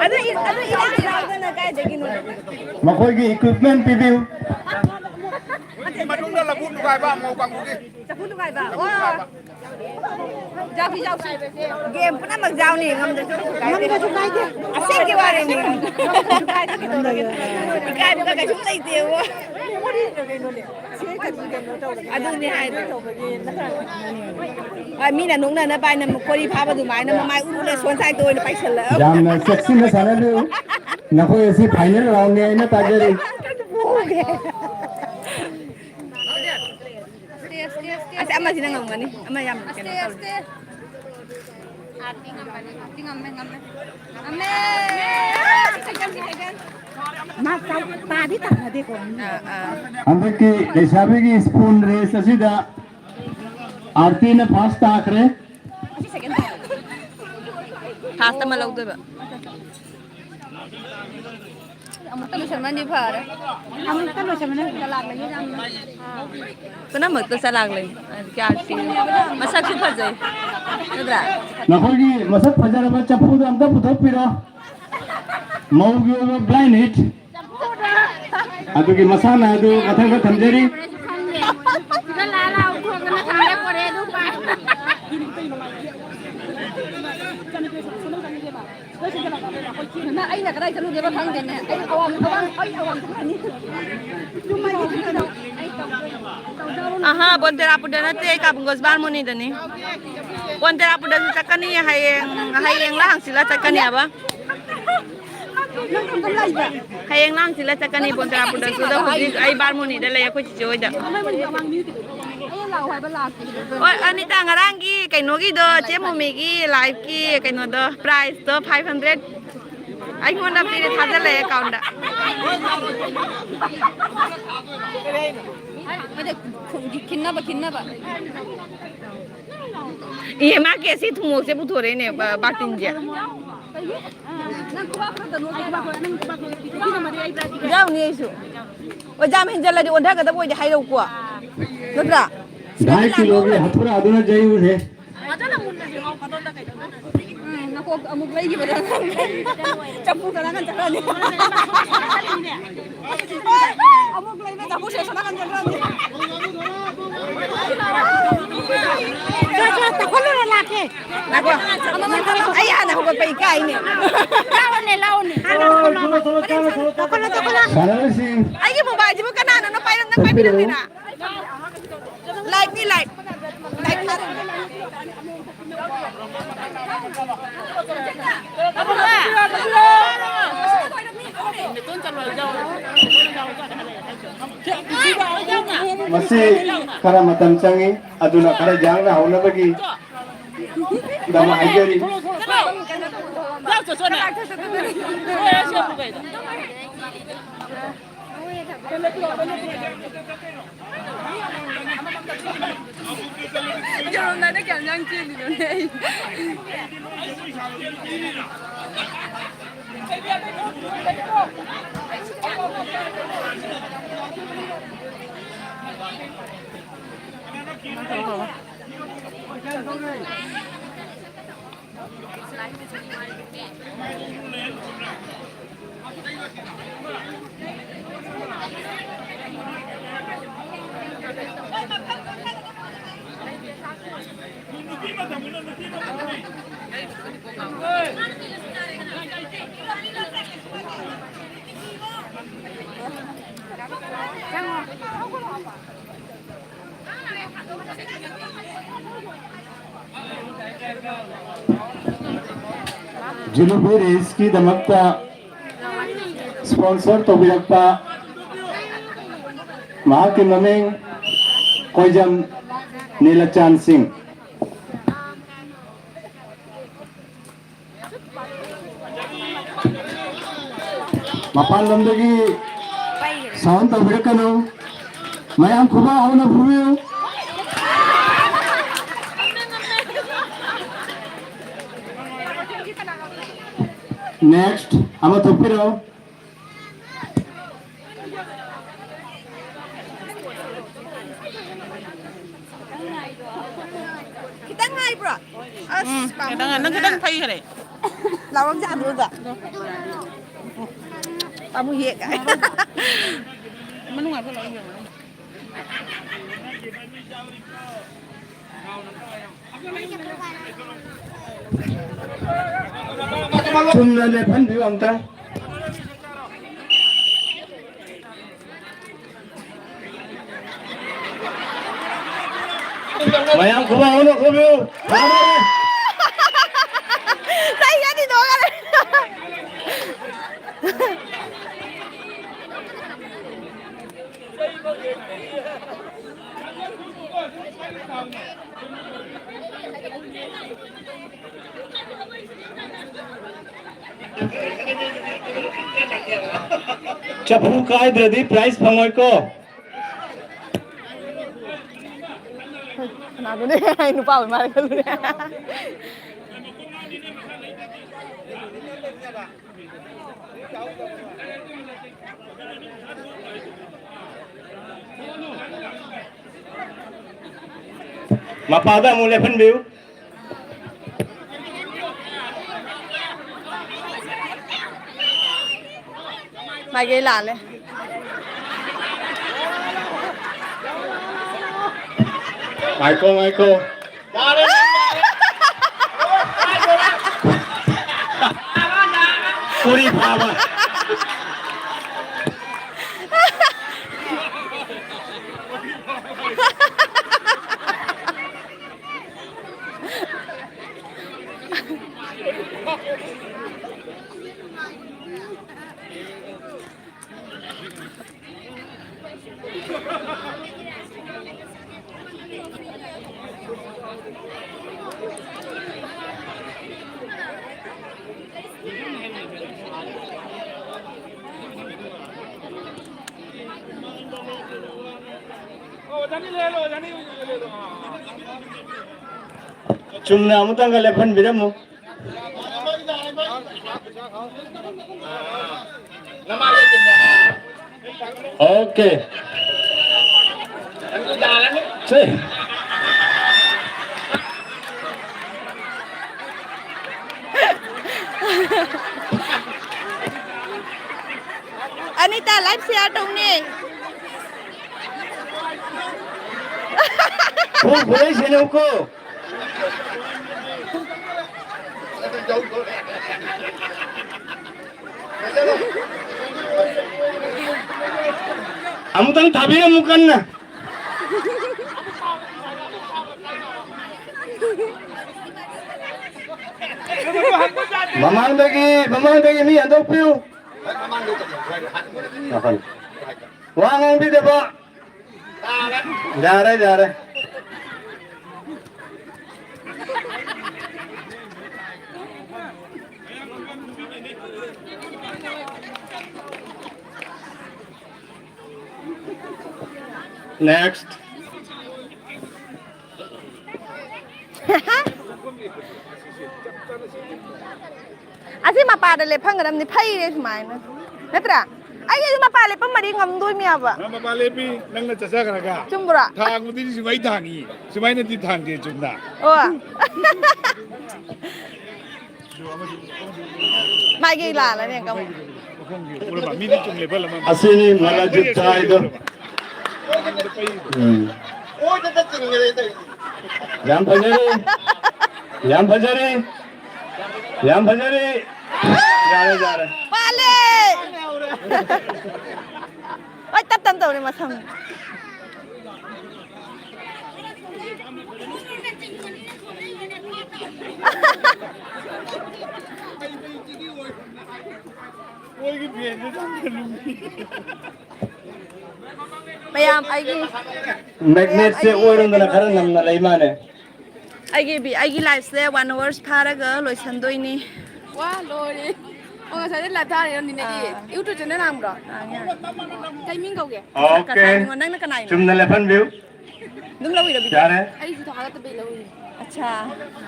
ꯑꯗꯨ ꯏ-, ꯑꯗꯨ ꯏꯔꯥꯡ ꯏꯔꯥꯡꯗꯅ ꯀꯥꯏꯗꯒꯤꯅꯣ? ꯃꯈꯣꯏꯒꯤ equipment ꯄꯤꯕꯤꯌꯨ꯫ ꯃꯅꯨꯡꯗ ꯂꯐꯨ ꯊꯨꯒꯥꯏꯕ ꯑꯃꯨꯛ ꯀꯥꯡꯕꯨꯒꯤ꯫ ꯆꯐꯨ ꯊꯨꯒꯥꯏꯕ꯫ ꯑꯣ꯫ ꯌꯥꯎꯁꯤ, ꯌꯥꯎꯁꯤ꯫ Game ꯄꯨꯝꯅꯃꯛ ꯌꯥꯎꯅꯤ, ꯉꯝꯗ꯭ꯔꯁꯨ ꯀꯩꯁꯨ ꯀꯥꯏꯗꯦ꯫ ꯉꯝꯗ꯭ꯔꯁꯨ ꯀꯥꯏꯗꯦ꯫ ꯑꯁꯦꯡꯒꯤ ꯋꯥꯔꯤꯅꯤ꯫ ꯏꯀꯥꯏꯕꯒ ꯀꯩꯁꯨꯝ ꯂꯩꯇꯦꯕꯣ꯫ ꯑꯗꯨꯅꯦ ꯍꯥꯏꯗꯣ꯫ ꯍꯣꯏ, ꯃꯤꯅ ꯅꯣꯛꯅꯅꯕ ꯍꯥꯏꯅ ꯀꯣꯔꯤ ꯐꯥꯕ ꯑꯗꯨꯃꯥꯏꯅ ꯃꯃꯥꯏ ꯎꯔꯨ ꯂꯩ ꯁꯣꯟ ꯁꯥꯏꯗ ꯑꯣꯏꯅ ꯄꯥꯏꯁꯜꯂꯛꯑꯕ꯫ ꯌꯥꯝꯅ ꯆꯦꯛꯁꯤꯟꯅ ꯁꯥꯟꯅꯕꯤꯌꯨ꯫ ꯅꯈꯣꯏ ꯑꯁꯤ final round ꯅꯤ ꯍꯥꯏꯅ ꯇꯥꯖꯔꯤ꯫ ꯑꯁ, ꯑꯃꯁꯤꯅ ꯉꯝꯒꯅꯤ꯫ ꯑꯃ ꯌꯥꯝ ꯀꯩꯅꯣ ꯇꯧꯔꯦ꯫ ꯉꯝꯃꯦ, ꯉꯝꯃꯦ꯫ ꯃꯥ ꯄꯥ-, ꯄꯥꯗꯤ ꯇꯥꯟꯅꯗꯦꯀꯣ꯫ ꯑꯥ, ꯑꯥ꯫ ꯍꯟꯗꯛꯀꯤ ꯂꯩꯁꯥꯕꯤꯒꯤ spoon race ꯑꯁꯤꯗ ꯑꯥꯔꯇꯤꯅ first ꯇꯥꯈ꯭ꯔꯦ꯫ First ꯑꯃ ꯂꯧꯗꯣꯏꯕ꯫ ꯑꯃꯨꯛꯇ ꯂꯣꯏꯁꯟꯕꯅꯗꯤ ꯐꯔꯦ꯫ ꯑꯃꯨꯛꯇ ꯂꯣꯏꯁꯟꯕꯅ ꯆꯂꯥꯛꯂꯦ꯫ ꯄꯨꯝꯅꯃꯛꯇ ꯆꯂꯥꯛꯂꯦ꯫ ꯀꯌꯥ ꯁꯤ-, ꯃꯁꯛꯁꯨ ꯐꯖꯩ꯫ ꯅꯠꯇ꯭ꯔꯥ? ꯅꯈꯣꯏꯒꯤ ꯃꯁꯛ ꯐꯖꯔꯕ ꯆꯐꯨꯗꯣ ꯑꯝꯇ ꯄꯨꯊꯣꯛꯄꯤꯔꯣ꯫ ꯃꯧꯒꯤ ꯑꯣꯏꯕ blind hit꯫ ꯑꯗꯨꯒꯤ ꯃꯁꯥꯟꯅ ꯑꯗꯨ ꯃꯊꯪꯗ ꯊꯝꯖꯔꯤ꯫ ꯁꯤꯗ ꯂꯥ ꯂꯥ ꯎꯊꯣꯛꯇꯅ ꯊꯝꯃꯦ ꯄꯣꯔꯦ ꯑꯗꯨ ꯄꯥꯏ꯫ ꯅꯪ ꯑꯩꯅ ꯀꯗꯥꯏ ꯆꯠꯂꯨꯒꯦꯕ ꯈꯪꯗꯦꯅꯦ꯫ ꯑꯩ ꯑꯋꯥꯡ, ꯑꯋꯥꯡ, ꯑꯩ ꯑꯋꯥꯡ ꯆꯠꯈ꯭ꯔꯅꯤ꯫ ꯑꯍꯥ, ꯕꯣꯟꯇꯦꯔꯥꯄꯨꯔꯗ ꯅꯠꯇꯦ, ꯑꯩ ꯀꯥꯕꯨꯡ ꯒꯣꯁꯕꯥꯔ ꯃꯣꯅꯤꯗꯅꯤ꯫ ꯕꯣꯟꯇꯦꯔꯥꯄꯨꯔꯗꯁꯨ ꯆꯠꯀꯅꯤ ꯍꯌꯦꯡ꯫ ꯍꯌꯦꯡꯂ ꯍꯪꯆꯤꯠꯂ ꯆꯠꯀꯅꯤ ꯍꯥꯏꯕ? ꯍꯌꯦꯡ ꯂꯥꯡꯁꯤꯜꯂ ꯆꯠꯀꯅꯤ ꯕꯣꯟꯇꯦꯔꯥꯄꯨꯔꯗꯁꯨ꯫ ꯑꯗꯣ ꯍꯧꯖꯤꯛ ꯑꯩ ꯕꯥꯔꯃꯣꯅꯤꯗ ꯂꯩ, ꯑꯩꯈꯣꯏ ꯆꯤꯆꯦ ꯍꯣꯏꯗ꯫ ꯍꯣꯏ, ꯑꯅꯤꯇꯥ, ꯉꯔꯥꯡꯒꯤ ꯀꯩꯅꯣꯒꯤꯗꯣ, ꯆꯦ ꯃꯣꯃꯤꯒꯤ ꯂꯥꯏꯐꯀꯤ ꯀꯩꯅꯣꯗꯣ, ꯄ꯭ꯔꯥꯏꯁꯇꯣ ꯐꯥꯏꯚ ꯍꯟꯗ꯭ꯔꯦꯠ ꯑꯩꯉꯣꯟꯗ ꯄꯤꯔꯦ, ꯊꯥꯖꯤꯜꯂꯛꯑꯦ ꯑꯦꯀꯥꯎꯟꯗ꯫ ꯈꯤꯟꯅꯕ, ꯈꯤꯟꯅꯕ꯫ ꯑꯦ, ꯃꯥ ꯀꯦ ꯁꯤ ꯊꯨꯝꯃꯣꯛꯁꯦ ꯄꯨꯊꯣꯔꯛꯑꯦꯅꯦ, ꯕ-, ꯕꯥꯇꯤꯟꯁꯦ꯫ ꯌꯥꯎꯅꯤ ꯑꯩꯁꯨ꯫ ꯑꯣꯖꯥ ꯍꯦꯟꯖꯜꯂꯗꯤ ꯑꯣꯟꯊꯒꯗꯕ ꯑꯣꯏꯗꯤ ꯍꯥꯏꯔꯛꯎꯀꯣ꯫ ꯅꯠꯇ꯭ꯔꯥ? ꯚꯥꯏ ꯀꯤꯂꯣꯒꯤ ꯍꯥꯊꯨꯔꯥꯗꯨꯅ ꯌꯩꯔꯨꯅꯦ꯫ ꯎꯝ, ꯅꯀꯣꯛ ꯑꯃꯨꯛ ꯂꯩꯈꯤꯕꯗ ꯆꯐꯨ ꯀꯅꯥ ꯀꯟ ꯆꯠꯈ꯭ꯔꯅꯤ? ꯑꯃꯨꯛ ꯂꯩꯕ ꯆꯐꯨ ꯁꯦ ꯁꯣꯝ ꯅꯥꯀꯟ ꯆꯠꯈ꯭ꯔꯅꯤ꯫ ꯆꯣ, ꯆꯣ, ꯇꯧꯈꯠꯂꯨꯔꯣ, ꯂꯥꯛꯀꯦ꯫ ꯉꯥꯏꯈꯣ꯫ ꯑꯩ ꯍꯥꯟꯅ ꯍꯧꯒꯠꯄ ꯏꯀꯥꯏꯅꯦ꯫ ꯂꯥꯛꯑꯣꯅꯦ, ꯂꯥꯛꯑꯣꯅꯦ꯫ ꯇꯧꯈꯠꯂꯣ, ꯇꯧꯈꯠꯂꯣ꯫ ꯁꯥꯟꯅꯔꯣꯏꯁꯤ꯫ ꯑꯩꯒꯤ ꯃꯣꯕꯥꯏꯜꯁꯤꯕꯨ ꯀꯅꯥꯅꯣ ꯄꯥꯏꯔꯝ-, ꯅꯪ ꯄꯥꯏꯕꯤꯔꯝꯃꯤꯔꯥ? ꯂꯥꯏꯛꯅꯤ, ꯂꯥꯏꯛ꯫ ꯂꯥꯏꯛ ꯊꯥꯔꯛꯑꯣ꯫ ꯃꯁꯤ ꯈꯔ ꯃꯇꯝ ꯆꯪꯏ, ꯑꯗꯨꯅ ꯈꯔ ꯌꯥꯡꯅ ꯍꯧꯅꯕꯒꯤ ꯗꯃꯛ ꯍꯥꯏꯖꯔꯤ꯫ ꯌꯧꯔꯝꯗꯥꯏꯗ ꯀꯌꯥꯝ ꯌꯥꯡ ꯆꯦꯜꯂꯤꯅꯣꯅꯦ ꯑꯩ꯫ ꯖꯨꯂꯨꯕꯤ ꯔꯦꯁꯀꯤꯗꯃꯛꯇ ꯁ꯭ꯄꯣꯟꯁꯔ ꯇꯧꯕꯤꯔꯛꯄ ꯃꯍꯥꯛꯀꯤ ꯃꯃꯤꯡ ꯀꯣꯏꯖꯝ ꯅꯤꯂꯆꯥꯟ ꯁꯤꯡ꯫ ꯃꯄꯥꯟ ꯂꯝꯗꯒꯤ ꯁꯥꯎꯟ ꯇꯧꯕꯤꯔꯛꯀꯅꯨ꯫ ꯃꯌꯥꯝ ꯈꯨꯕꯥꯛ ꯍꯧꯅ ꯐꯨꯕꯤꯌꯨ꯫ Next ꯑꯃ ꯊꯣꯛꯄꯤꯔꯣ꯫ ꯈꯤꯇꯪ ꯉꯥꯏꯕ꯭ꯔꯣ? ꯑꯁ, ꯎꯝ, ꯈꯤꯇꯪ, ꯅꯪ ꯈꯤꯇꯪ ꯐꯩꯈꯔꯦ꯫ ꯂꯥꯎꯔꯛ ꯌꯥꯗ꯭ꯔꯣꯗ? ꯄꯥꯝꯃꯨꯏꯌꯦ ꯀꯥꯏ꯫ ꯃꯅꯨꯡ ꯍꯥꯏꯐꯦꯠ ꯂꯥꯎ ꯌꯦꯡꯉꯣ꯫ ꯆꯨꯝꯅ ꯂꯦꯞꯍꯟꯕꯤꯌꯨ ꯑꯝꯇ꯫ ꯃꯌꯥꯝ ꯈꯨꯕꯥꯛ ꯍꯧꯅ ꯈꯨꯕꯤꯌꯨ꯫ ꯆꯩ ꯑꯅꯤ ꯇꯣꯛꯈꯔꯦ꯫ ꯆꯐꯨ ꯀꯥꯏꯗ꯭ꯔꯗꯤ prize ꯐꯪꯉꯣꯏꯀꯣ꯫ ꯀꯅꯥꯗꯨꯅꯦ? ꯑꯩ ꯅꯨꯄꯥ ꯑꯣꯏ ꯃꯥꯜꯂꯦ ꯈꯜꯂꯨꯔꯦ꯫ ꯃꯄꯥꯗ ꯑꯃꯨꯛ ꯂꯦꯞꯍꯟꯕꯤꯌꯨ꯫ ꯃꯥꯏꯀꯩ ꯂꯥꯜꯂꯦ꯫ ꯉꯥꯏꯈꯣ, ꯉꯥꯏꯈꯣ꯫ ꯎꯔꯤ ꯐꯥꯕ꯫ ꯆꯨꯝꯅ ꯑꯃꯨꯛꯇꯪꯒ ꯂꯦꯞꯍꯟꯕꯤꯔꯝꯃꯨ꯫ Okay. ꯁꯦ꯫ ꯑꯅꯤꯇꯥ, live share ꯇꯧꯅꯦ꯫ ꯐꯨ ꯐꯨꯔꯩ ꯁꯦꯟꯅꯧꯀꯣ꯫ ꯑꯃꯨꯛꯇꯪ ꯊꯥꯕꯤꯔꯝꯃꯨ ꯀꯟꯅ꯫ ꯃꯃꯥꯡꯗꯒꯤ, ꯃꯃꯥꯡꯗꯒꯤ ꯃꯤ ꯍꯟꯗꯣꯛꯄꯤꯌꯨ꯫ ꯋꯥ ꯉꯥꯡꯕꯤꯗꯕ꯫ ꯌꯥꯔꯦ, ꯌꯥꯔꯦ꯫ Next. ꯑꯁꯤ ꯃꯄꯥꯗ ꯂꯦꯞꯍꯟꯒꯗꯕꯅꯤ, ꯐꯩꯔꯦ ꯁꯨꯃꯥꯏꯅ꯫ ꯅꯠꯇ꯭ꯔꯥ? ꯑꯩ ꯑꯗꯨ ꯃꯄꯥ ꯂꯦꯞꯄꯝꯃꯗꯤ ꯉꯝꯗꯣꯏꯅꯦꯕ꯫ ꯅꯪ ꯃꯄꯥ ꯂꯦꯞꯄꯤ, ꯅꯪꯅ ꯆꯠꯆꯈ꯭ꯔꯒ꯫ ꯆꯨꯝꯕ꯭ꯔꯣ? ꯊꯥꯡꯕꯗꯤ ꯁꯨꯃꯥꯏ ꯊꯥꯡꯉꯤ, ꯁꯨꯃꯥꯏꯅꯗꯤ ꯊꯥꯡꯗꯦ, ꯆꯨꯝꯅ꯫ ꯑꯣ꯫ ꯃꯥꯒꯤ ꯂꯥꯜꯂꯅꯦ ꯀꯃ꯫ ꯎꯔꯕ? ꯃꯤꯗꯤ ꯆꯨꯝ ꯂꯦꯞꯍꯜꯂꯝꯃ꯫ ꯑꯁꯤꯅꯤ ꯃꯅꯖꯤꯠ ꯍꯥꯏꯗꯣ꯫ ꯎꯝ꯫ ꯌꯥꯝ ꯐꯖꯔꯦ꯫ ꯌꯥꯝ ꯐꯖꯔꯦ꯫ ꯌꯥꯝ ꯐꯖꯔꯦ꯫ ꯌꯥꯔꯦ, ꯌꯥꯔꯦ꯫ ꯄꯥꯜꯂꯦ! ꯍꯣꯏ, ꯇꯞ ꯇꯞ ꯇꯧꯔꯦ ꯃꯁꯝ꯫ ꯃꯌꯥꯝ ꯑꯩꯒꯤ ꯃꯦꯒꯅꯦꯠꯁꯦ ꯑꯩꯒꯤ ꯑꯣꯏꯔꯣꯝꯗꯅ ꯈꯔ ꯅꯝꯅ ꯂꯩ ꯃꯥꯅꯦ꯫ ꯑꯩꯒꯤ ꯚꯤ-, ꯑꯩꯒꯤ ꯂꯥꯏꯐꯁꯦ ꯋꯥꯟ ꯑꯋꯥꯔꯁ ꯐꯥꯔꯒ ꯂꯣꯏꯁꯟꯗꯣꯏꯅꯤ꯫ ꯋꯥ ꯂꯣꯏꯔꯦ꯫ ꯑꯣ, ꯉꯁꯥꯏꯗꯩ ꯂꯥꯏꯚ ꯊꯥꯔꯤꯔꯣ ꯅꯤꯅꯦꯒꯤ? ꯑꯥ꯫ ꯌꯨꯇ꯭ꯌꯨꯕ ꯆꯦꯅꯦꯜ ꯍꯥꯡꯕ꯭ꯔꯣ? ꯑꯥ, ꯌꯥ꯫ ꯀꯩ ꯃꯤꯡ ꯀꯧꯒꯦ? ꯑꯣꯀꯦ꯫ ꯀꯁꯥꯔ ꯅꯤꯉꯣꯜ, ꯅꯪꯅ ꯀꯅꯥꯏꯅꯣ? ꯆꯨꯝꯅ ꯂꯦꯞꯍꯟꯕꯤꯌꯨ꯫ ꯑꯗꯨꯝ ꯂꯧꯔꯤꯔꯣ ꯚꯤꯗꯤꯑꯣ? ꯌꯥꯔꯦ꯫ ꯑꯩꯁꯨ ꯊꯥꯒꯠꯇꯕꯩ ꯂꯧꯔꯤꯅꯦ꯫ ꯑꯠꯁꯥ꯫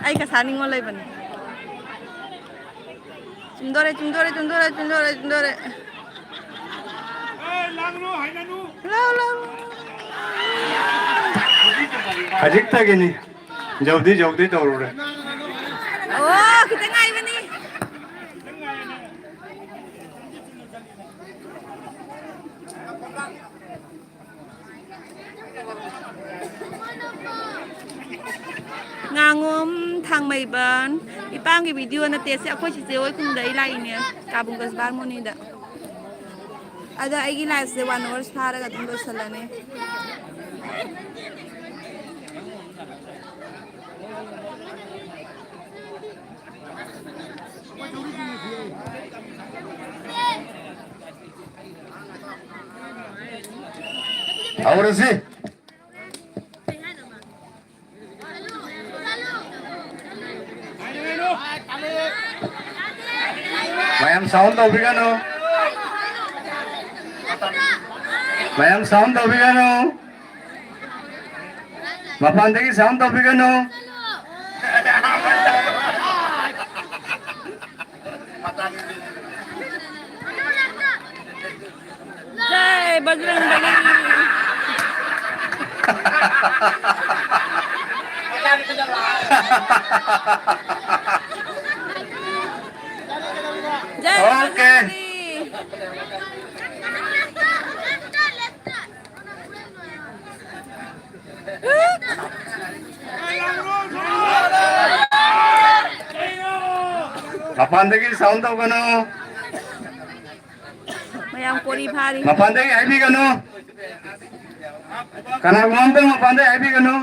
ꯑꯩ ꯀꯁꯥꯔ ꯅꯤꯉꯣꯜ ꯂꯩꯕꯅꯦ꯫ ꯆꯨꯝꯗꯣꯔꯦ, ꯆꯨꯝꯗꯣꯔꯦ, ꯆꯨꯝꯗꯣꯔꯦ, ꯆꯨꯝꯗꯣꯔꯦ, ꯆꯨꯝꯗꯣꯔꯦ꯫ ꯂꯥꯎ, ꯂꯥꯎ꯫ ꯈꯖꯤꯛꯇꯒꯤꯅꯤ꯫ ꯖꯧꯗꯤ ꯖꯧꯗꯤ ꯇꯧꯔꯨꯔꯦ꯫ ꯑꯣ, ꯈꯤꯇꯪ ꯉꯥꯏꯕꯅꯤ꯫ ꯉꯥꯉꯣꯝ ꯊꯥꯡꯃꯩꯕꯟ, ꯏꯄꯥꯝꯒꯤ ꯚꯤꯗꯤꯑꯣ ꯅꯠꯇꯦ, ꯁꯤ ꯑꯩꯈꯣꯏ ꯆꯤꯆꯦ ꯍꯣꯏ ꯈꯨꯟꯗ ꯑꯩ ꯂꯥꯛꯏꯅꯦ, ꯀꯥꯕꯨꯡ ꯀꯁꯕꯥ ꯍꯥꯔꯃꯣꯅꯤꯗ꯫ ꯑꯗꯣ ꯑꯩꯒꯤ ꯂꯥꯏꯐꯁꯦ ꯋꯥꯟ ꯑꯋꯥꯔꯁ ꯐꯥꯔꯒ ꯑꯗꯨꯝ ꯂꯣꯏꯁꯤꯜꯂꯅꯤ꯫ ꯍꯧꯔꯁꯤ꯫ ꯃꯌꯥꯝ ꯁꯥꯎꯟ ꯇꯧꯕꯤꯒꯅꯨ꯫ ꯃꯌꯥꯝ ꯁꯥꯎꯟ ꯇꯧꯕꯤꯒꯅꯨ꯫ ꯃꯄꯥꯟꯗꯒꯤ ꯁꯥꯎꯟ ꯇꯧꯕꯤꯒꯅꯨ꯫ ꯖꯥꯏ ꯕꯖꯔꯪ ꯕꯂꯤ꯫ ꯖꯥꯏ ꯑꯣꯀꯦ꯫ ꯕꯖꯔꯪ ꯕꯂꯤ꯫ ꯃꯄꯥꯟꯗꯒꯤ ꯁꯥꯎꯟ ꯇꯧꯒꯅꯨ꯫ ꯃꯌꯥꯝ ꯀꯣꯔꯤ ꯐꯥꯔꯤ꯫ ꯃꯄꯥꯟꯗꯒꯤ ꯍꯥꯏꯕꯤꯒꯅꯨ꯫ ꯀꯅꯥꯒꯨꯝꯕ ꯑꯝꯇ ꯃꯄꯥꯟꯗꯒꯤ ꯍꯥꯏꯕꯤꯒꯅꯨ꯫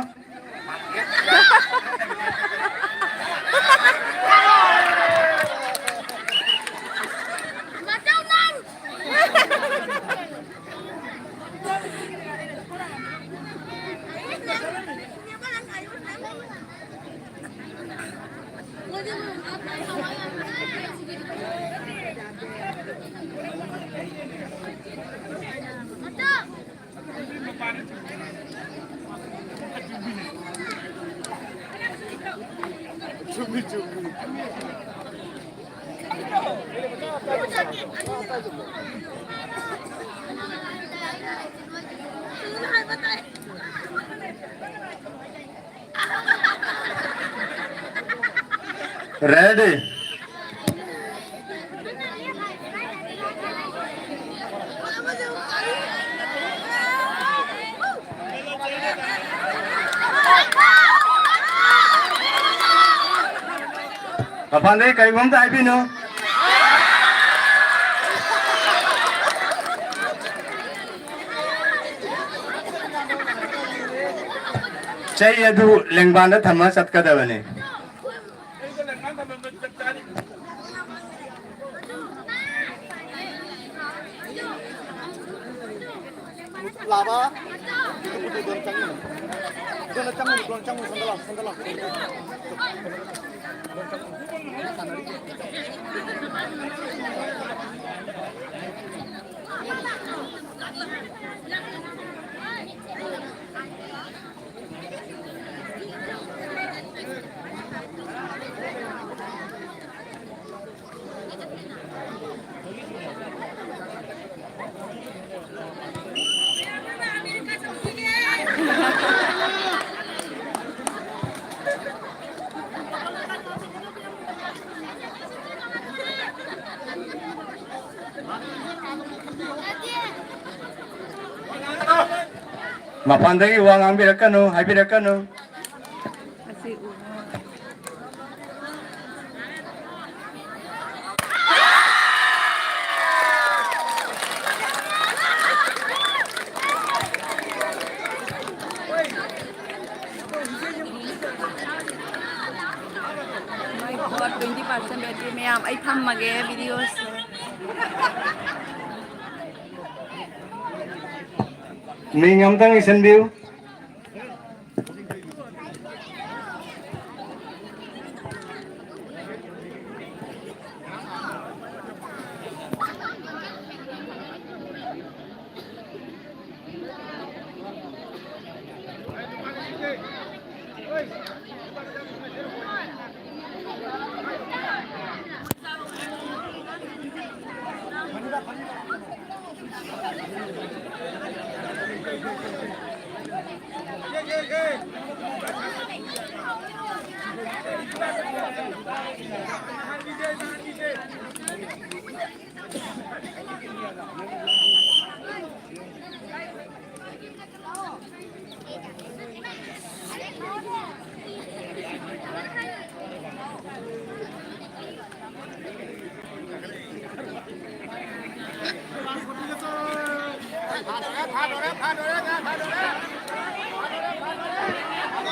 Ready. ꯃꯄꯥꯟꯗꯒꯤ ꯀꯔꯤꯒꯨꯝꯕ ꯑꯝꯇ ꯍꯥꯏꯕꯤꯅꯨ꯫ ꯆꯩ ꯑꯗꯨ ꯂꯦꯡꯕꯥꯟꯗ ꯊꯝꯃ ꯆꯠꯀꯗꯕꯅꯤ꯫ ꯂꯥꯕ, ꯑꯗꯨ ꯄꯨꯗꯨ ꯗꯣꯟ ꯆꯪꯉꯨꯅꯨ꯫ ꯗꯣꯟ ꯆꯪꯉꯨꯅꯨ, ꯗꯣꯟ ꯆꯪꯉꯨꯅꯨ, ꯁꯣꯝꯗ ꯂꯥꯎ, ꯁꯣꯝꯗ ꯂꯥꯎ꯫ ꯃꯄꯥꯟꯗꯒꯤ ꯋꯥ ꯉꯥꯡꯕꯤꯔꯛꯀꯅꯨ, ꯍꯥꯏꯕꯤꯔꯛꯀꯅꯨ꯫ ꯑꯁꯤ ꯎ꯫ My God, twenty percent battery ꯃꯌꯥꯝ, ꯑꯩ ꯊꯝꯃꯒꯦ videoꯁꯦ꯫ ꯃꯤꯡ ꯑꯝꯇꯪ ꯏꯁꯤꯟꯕꯤꯌꯨ꯫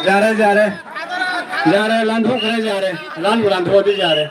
ꯌꯥꯔꯦ, ꯌꯥꯔꯦ꯫ ꯌꯥꯔꯦ, ꯂꯥꯟꯊꯣꯛꯈ꯭ꯔꯦ, ꯌꯥꯔꯦ꯫ ꯂꯥꯟꯕꯨ ꯂꯥꯟꯊꯣꯛꯑꯗꯤ ꯌꯥꯔꯦ꯫